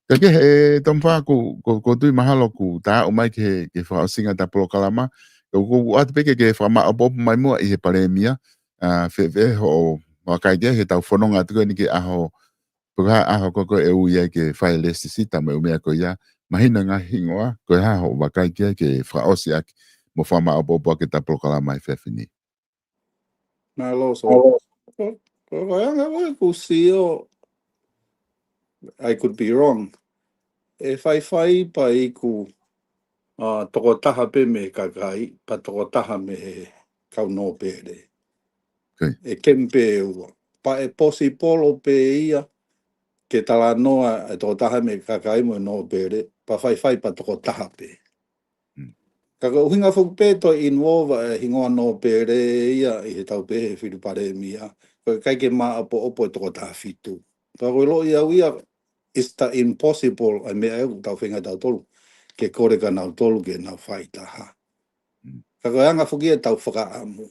Ka ke, ʻe, Tomifā, ʻoku, ʻoku, ʻoku ou tui mahalo ʻoku ta aʻu mai ki he, ki he fakaʻosinga ʻeta polokalama, ʻoku, ʻoku ou ʻoatu pē ke, ke fakamaʻopoʻopo mai muʻa ʻi he Palēmia, ʻa, fēfē hoʻo vakai ki ai he tau fononga atu ko eni ki he ʻaho, pe ko e hā e ʻaho ko ē ʻe ui ai ke fai e lēsisita mo e ʻū meʻa ko ia, mahino e ngaahi hingoa, ko e hā hoʻo vakai ki ai ke fakaʻosi ʻaki, mo fakamaʻopoʻopo ʻaki ʻeta polokalama he efiafi ni. Mālō, Sō. Ko, ko, ko e anga ko ē ʻeku sio, I could be wrong. ʻE faifai pē ʻeku, ʻa, tokotaha pē mei he kakai, pea tokotaha mei he kau nōpele. Okay. ʻE kemi pē ʻe ua. Pea ʻe possible pē ia ke talanoa e tokotaha mei he kakai mo e nōpele, pea faifai pea tokotaha pē. Mm. Ka ko e ʻuhinga foki pē toe involve e hingoa nōpele ia ʻi he tau pehē he fili Palēmia, ko e ʻikai ke maʻopoʻopo e toko taha fitu. Ka ko e ʻilo ʻe au ia, it's the impossible, ʻa e meʻa ʻoku tau feinga tautolu ke kole kia nautolu ke nau fai taha. Mm. Ka ko e anga foki ia ʻetau fakaʻamu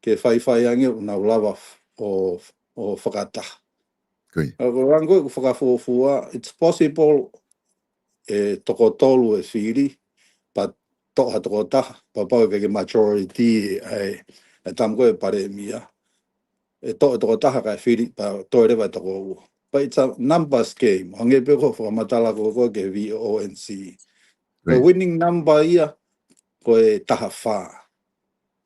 ke faifai ange ʻoku nau lava f-, ʻo, ʻo fakataha. Koia. Ka ko e anga ko ē ʻeku fakafuofua, it's possible ʻe toko tolu e fili, pea toʻo ha tokotaha, pea pau ʻe ʻikai ke majority ʻa e, ʻa e tama ko ē Palēmia. ʻE toʻo e tokotaha kae fili, pea toe leva e toko ua. But it's a numbers game. Hangē pē ko e fakamatala ko ē ki he V O N C. Ko e Right. winning number ia, ko e taha fā.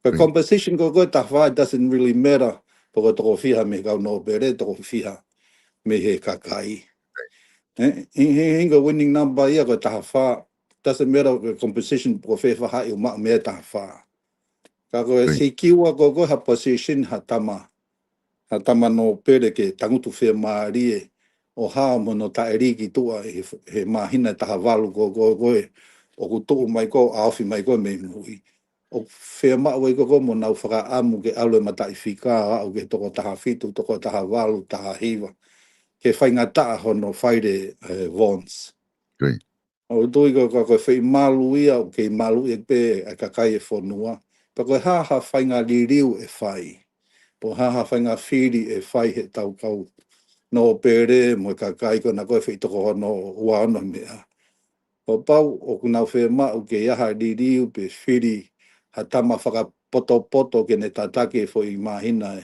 Ko e Right. composition ko ē ko e taha fā, it doesn't really matter pe ko e toko fiha mei he kau nōpele, toko fiha mei he kakai. ʻE, he, he, he ko e winning number ia ko e taha fā, doesn't matter ko e composition pe ko fē faʻahi ʻoku maʻu mei ai e taha fā. Ka ko e Right. secure ko ē ko e ha position ha tama, ha tama nōpele ke tangutu fiemālie ʻo hao mo hono taʻeliki tuʻa he, he māhina ʻe taha valu ko ē ko ē, ʻoku tuʻu mai ko ē, ʻa ofi mai ko ē mei mui. ʻOku fiemaʻu ai ko ē ko ē mo nau fakaʻamu ke ʻalu e mataʻifika ʻo aʻu ki he toko taha fitu, toko taha valu, taha hiva. Ke faingataʻa hono fai e, e, Vons. Great. ʻOku ou tui ko e, ko e, ko e foʻi malu ia, ʻoku kei maluʻi pē ʻa e kakai e fonua. Pea ko e hā ha faʻahinga liliu ʻe fai. Pe ko e hā ha faʻahinga fili ʻe fai he tau kau nōpele mo e kakai ko ena ko e foʻi toko ono, ua ono meʻa. Kuo pau ʻoku nau fiemaʻu ke ʻi ai ha liliu pe fili ha tama fakapotopoto ke ne tataki e foʻi māhina ē.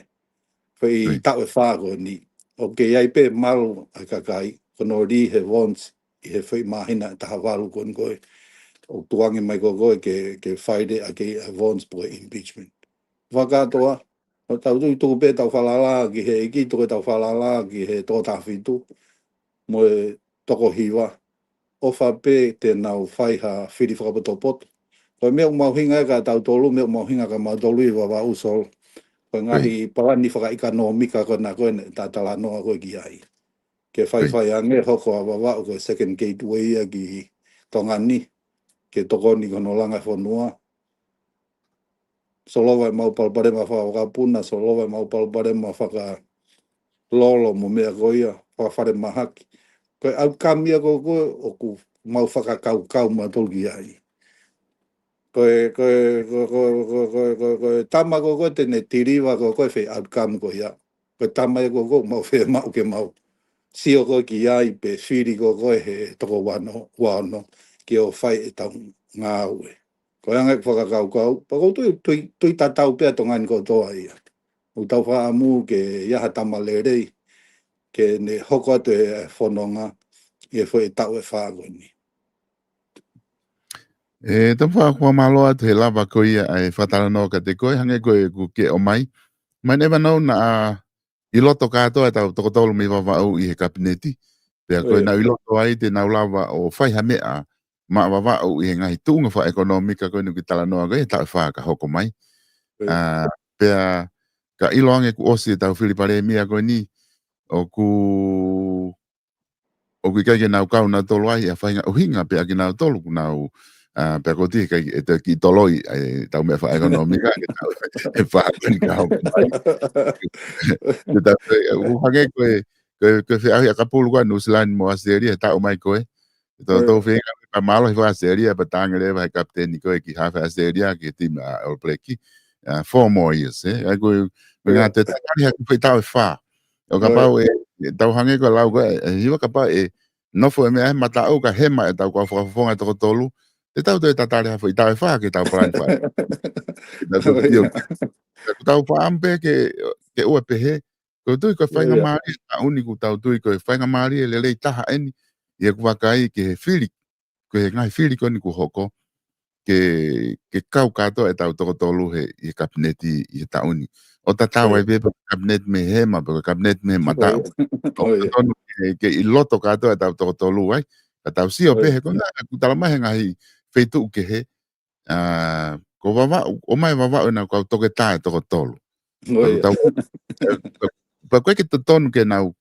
Foʻi Right. taʻu ʻe fā ko eni. ʻOku kei ʻi ai pē malu ʻa e kakai, ko hono lī he Vons ʻi he foʻi māhina ʻe taha valu ko eni ko ē. ʻOku tukuange mai ko ē ko ē ke, ke fai e ʻa e, ʻa e Vons pe ko e impeachment. Fakakātoa, ʻoku tau tui tuku pē ʻetau falala ki he ʻEiki, tuku ʻetau falala ki he toko taha fitu mo e toko hiva, ʻofa pē te nau fai ha fili fakapotopoto. Ko e meʻa ʻoku mahuʻinga ia kia tautolu, meʻa ʻoku mahuʻinga kia mautolu ʻi Vavaʻu, Solo. Ko e ngaahi Right. palani fakaʻekonōmika ko ena ko ē ʻoku ta talanoa ko ē ki ai. Ke Right. faifai ange hoko ʻa Vavaʻu ko e second gateway ia ki Tonga ni, ke tokoni ki hono langa e fonua. Solova ʻemau palopalema fakavakapuna, solova ʻemau palopalema fakalolo mo e meʻa ko ia, fakafalemahaki. Ko e outcome ia ko ē ko ē ʻoku mau fakakaukau mautolu ki ai. Ko e, ko e, ko e, ko e, ko e, ko e, ko e, ko e tama ko ē ko ē te ne deliver ko ē ko ē foʻi outcome ko ia. Ko e tama ia ko ē ko ē ʻoku mau fiemaʻu ke mau sio ko ē ki ai pe fili ko ē ko ē he toko ua ono, ua ono, ke ō fai ʻetau ngāue. Ko e anga ʻeku fakakaukau, pea ʻoku ou tui, tui, tui tatau pē ʻa Tonga ni kotoa ia. ʻOku tau fakaʻamu ke ʻi ai ha tama lelei, ke ne hoko atu e fononga ʻi he foʻi taʻu ʻe fā ko eni. ʻE, Tomifā, ʻoku ou fakamālō atu he lava ko ia ʻa e fakatalanoa kiate koe, hangē ko ʻeku ke ʻomai. Mai ne vanau na a ʻi loto kātoa ʻetau toko tolu mei Vavaʻu ʻi he Kapineti. Pea ko ʻenau ʻi loto ai te nau lava ʻo fai ha meʻa maʻa Vavaʻu ʻi he ngaahi tuʻunga fakaʻekonōmika ko eni ʻoku ke talanoa ko ē he taʻu ʻe fā ka hoko mai. ʻA, pea ka ʻiloange kuo ʻosi ʻetau fili Palēmia ko eni, ʻoku, ʻoku ʻikai ke nau kau nautolu ai ʻi ha faʻahinga ʻuhinga pē ʻa kinautolu ʻoku nau, ʻa, pea ko e tiki ʻikai ke toe kiʻi toloi ʻetau meʻa fakaʻekonōmika ke tau, ʻe fā ko eni ka hoko mai. Ke tau, ʻe, ʻoku hangē ko e, ko e, ko e feʻauhi ʻakapulu ko ē ʻa Nuʻusila ni mo ʻAositelēlia he taʻu mai ko ē. Ke tau, tau feinga ka mālohi faka-ʻAositelēlia pea tangi leva he kapiteni ko ē ki he hafe ʻAositelēlia ki he timi ʻa All Black. ʻA, four more years, ē? ʻA ia ko e, ko e ngaahi te tatali hake foʻi taʻu ʻe fā. ʻO kapau ʻe, ʻe tau hangē ko e lau ko ē, ʻe hiva kapau ʻe nofo e meʻa he mataʻu ka hema ʻetau kau fakafofonga ʻe toko tolu, te tau toe tatali ha foʻi taʻu ʻe fā ke tau palani fai. Ke tau toe tio. Ka ʻoku tau faʻamu pē ke, ke ʻoua pehē, ko e tui ko e faingamālie ʻa e taʻu ni ʻoku tau tui ko e faingamālie lelei taha eni, ʻi heʻeku vakai ki he fili, ko e ngaahi fili ko eni ʻoku hoko, ke, ke kau kātoa ʻetau toko tolu he, ʻi he kapineti ʻi he taʻu ni. ʻO tatau ai pē pe ko e kapineti mei hema, pe ko e kapineti mei he mataʻu. ʻOku totonu ke, ke ʻi loto kātoa ʻetau toko tolu ai. Ka tau sio pē he ko e ngaahi, ʻoku tala mai he ngaahi feituʻu kehe, ʻa, ko Vavaʻu, ʻomai Vavaʻu ʻenau kau toketā ʻe toko tolu. Tau, tau, pea ʻoku ʻikai ke totonu ke nau,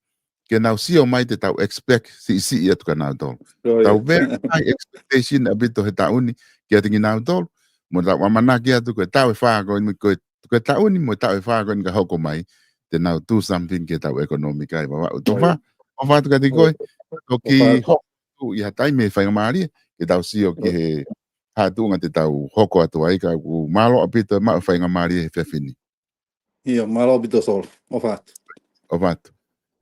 ke nau sio mai te tau expect siʻisiʻi atu kia nautolu. Tau very high expectation ʻaupito he taʻu ni kiate kinautolu. Mo tau ʻamanaki atu ko e taʻu ʻe fā ko eni, ko e, ko e taʻu ni mo e taʻu ʻe fā ko eni ka hoko mai, te nau do something ki heʻetau ʻekonōmika ʻi Vavaʻu. Tofa, ʻofa atu kiate koe, toki hoko atu ʻi ha taimi he faingamālie, ke tau sio ki he hā e tuʻunga te tau hoko atu ai ka ʻoku mālō ʻaupito e maʻu faingamālie he efiafi ni. ʻIo, mālō ʻaupito Solo. ʻOfa atu. ʻOfa atu.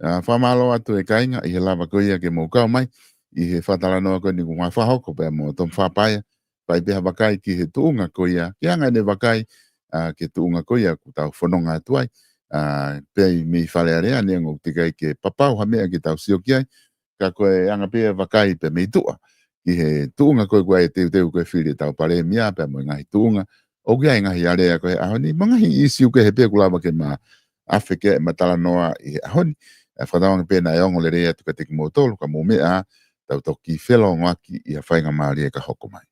ʻA, fakamālō atu e kāinga ʻi he lava ko ia ke mou kau mai ʻi he fakatalanoa ko eni ʻoku mau fakahoko pea mo Tom Fapaia. Fai pē ha vakai ki he tuʻunga ko ia, ke anga ʻene vakai, ʻa, ki he tuʻunga ko ia ʻoku tau fononga atu ai. ʻA, pea ʻi mei Fale Alea neongo ʻoku teʻeki ai ke papau ha meʻa ke tau sio ki ai, ka ko e anga pē e vakai pē mei tuʻa ki he tuʻunga ko ē ʻoku ʻi ai e teuteu ko ē fili ʻetau palēmia pea mo e ngaahi tuʻunga ʻoku ʻi ai e ngaahi alea ko ē he ʻaho ni, mo e ngaahi ʻīsiu kehe pē ʻoku lava ke ma afe ki ai ʻema talanoa ʻi he ʻaho ni. ʻE fakatauange pē naʻe ongo lelei atu kiate kimoutolu, ka mou meʻa ā, tau toki felōngoaki ʻi ha faingamālie ka hoko mai.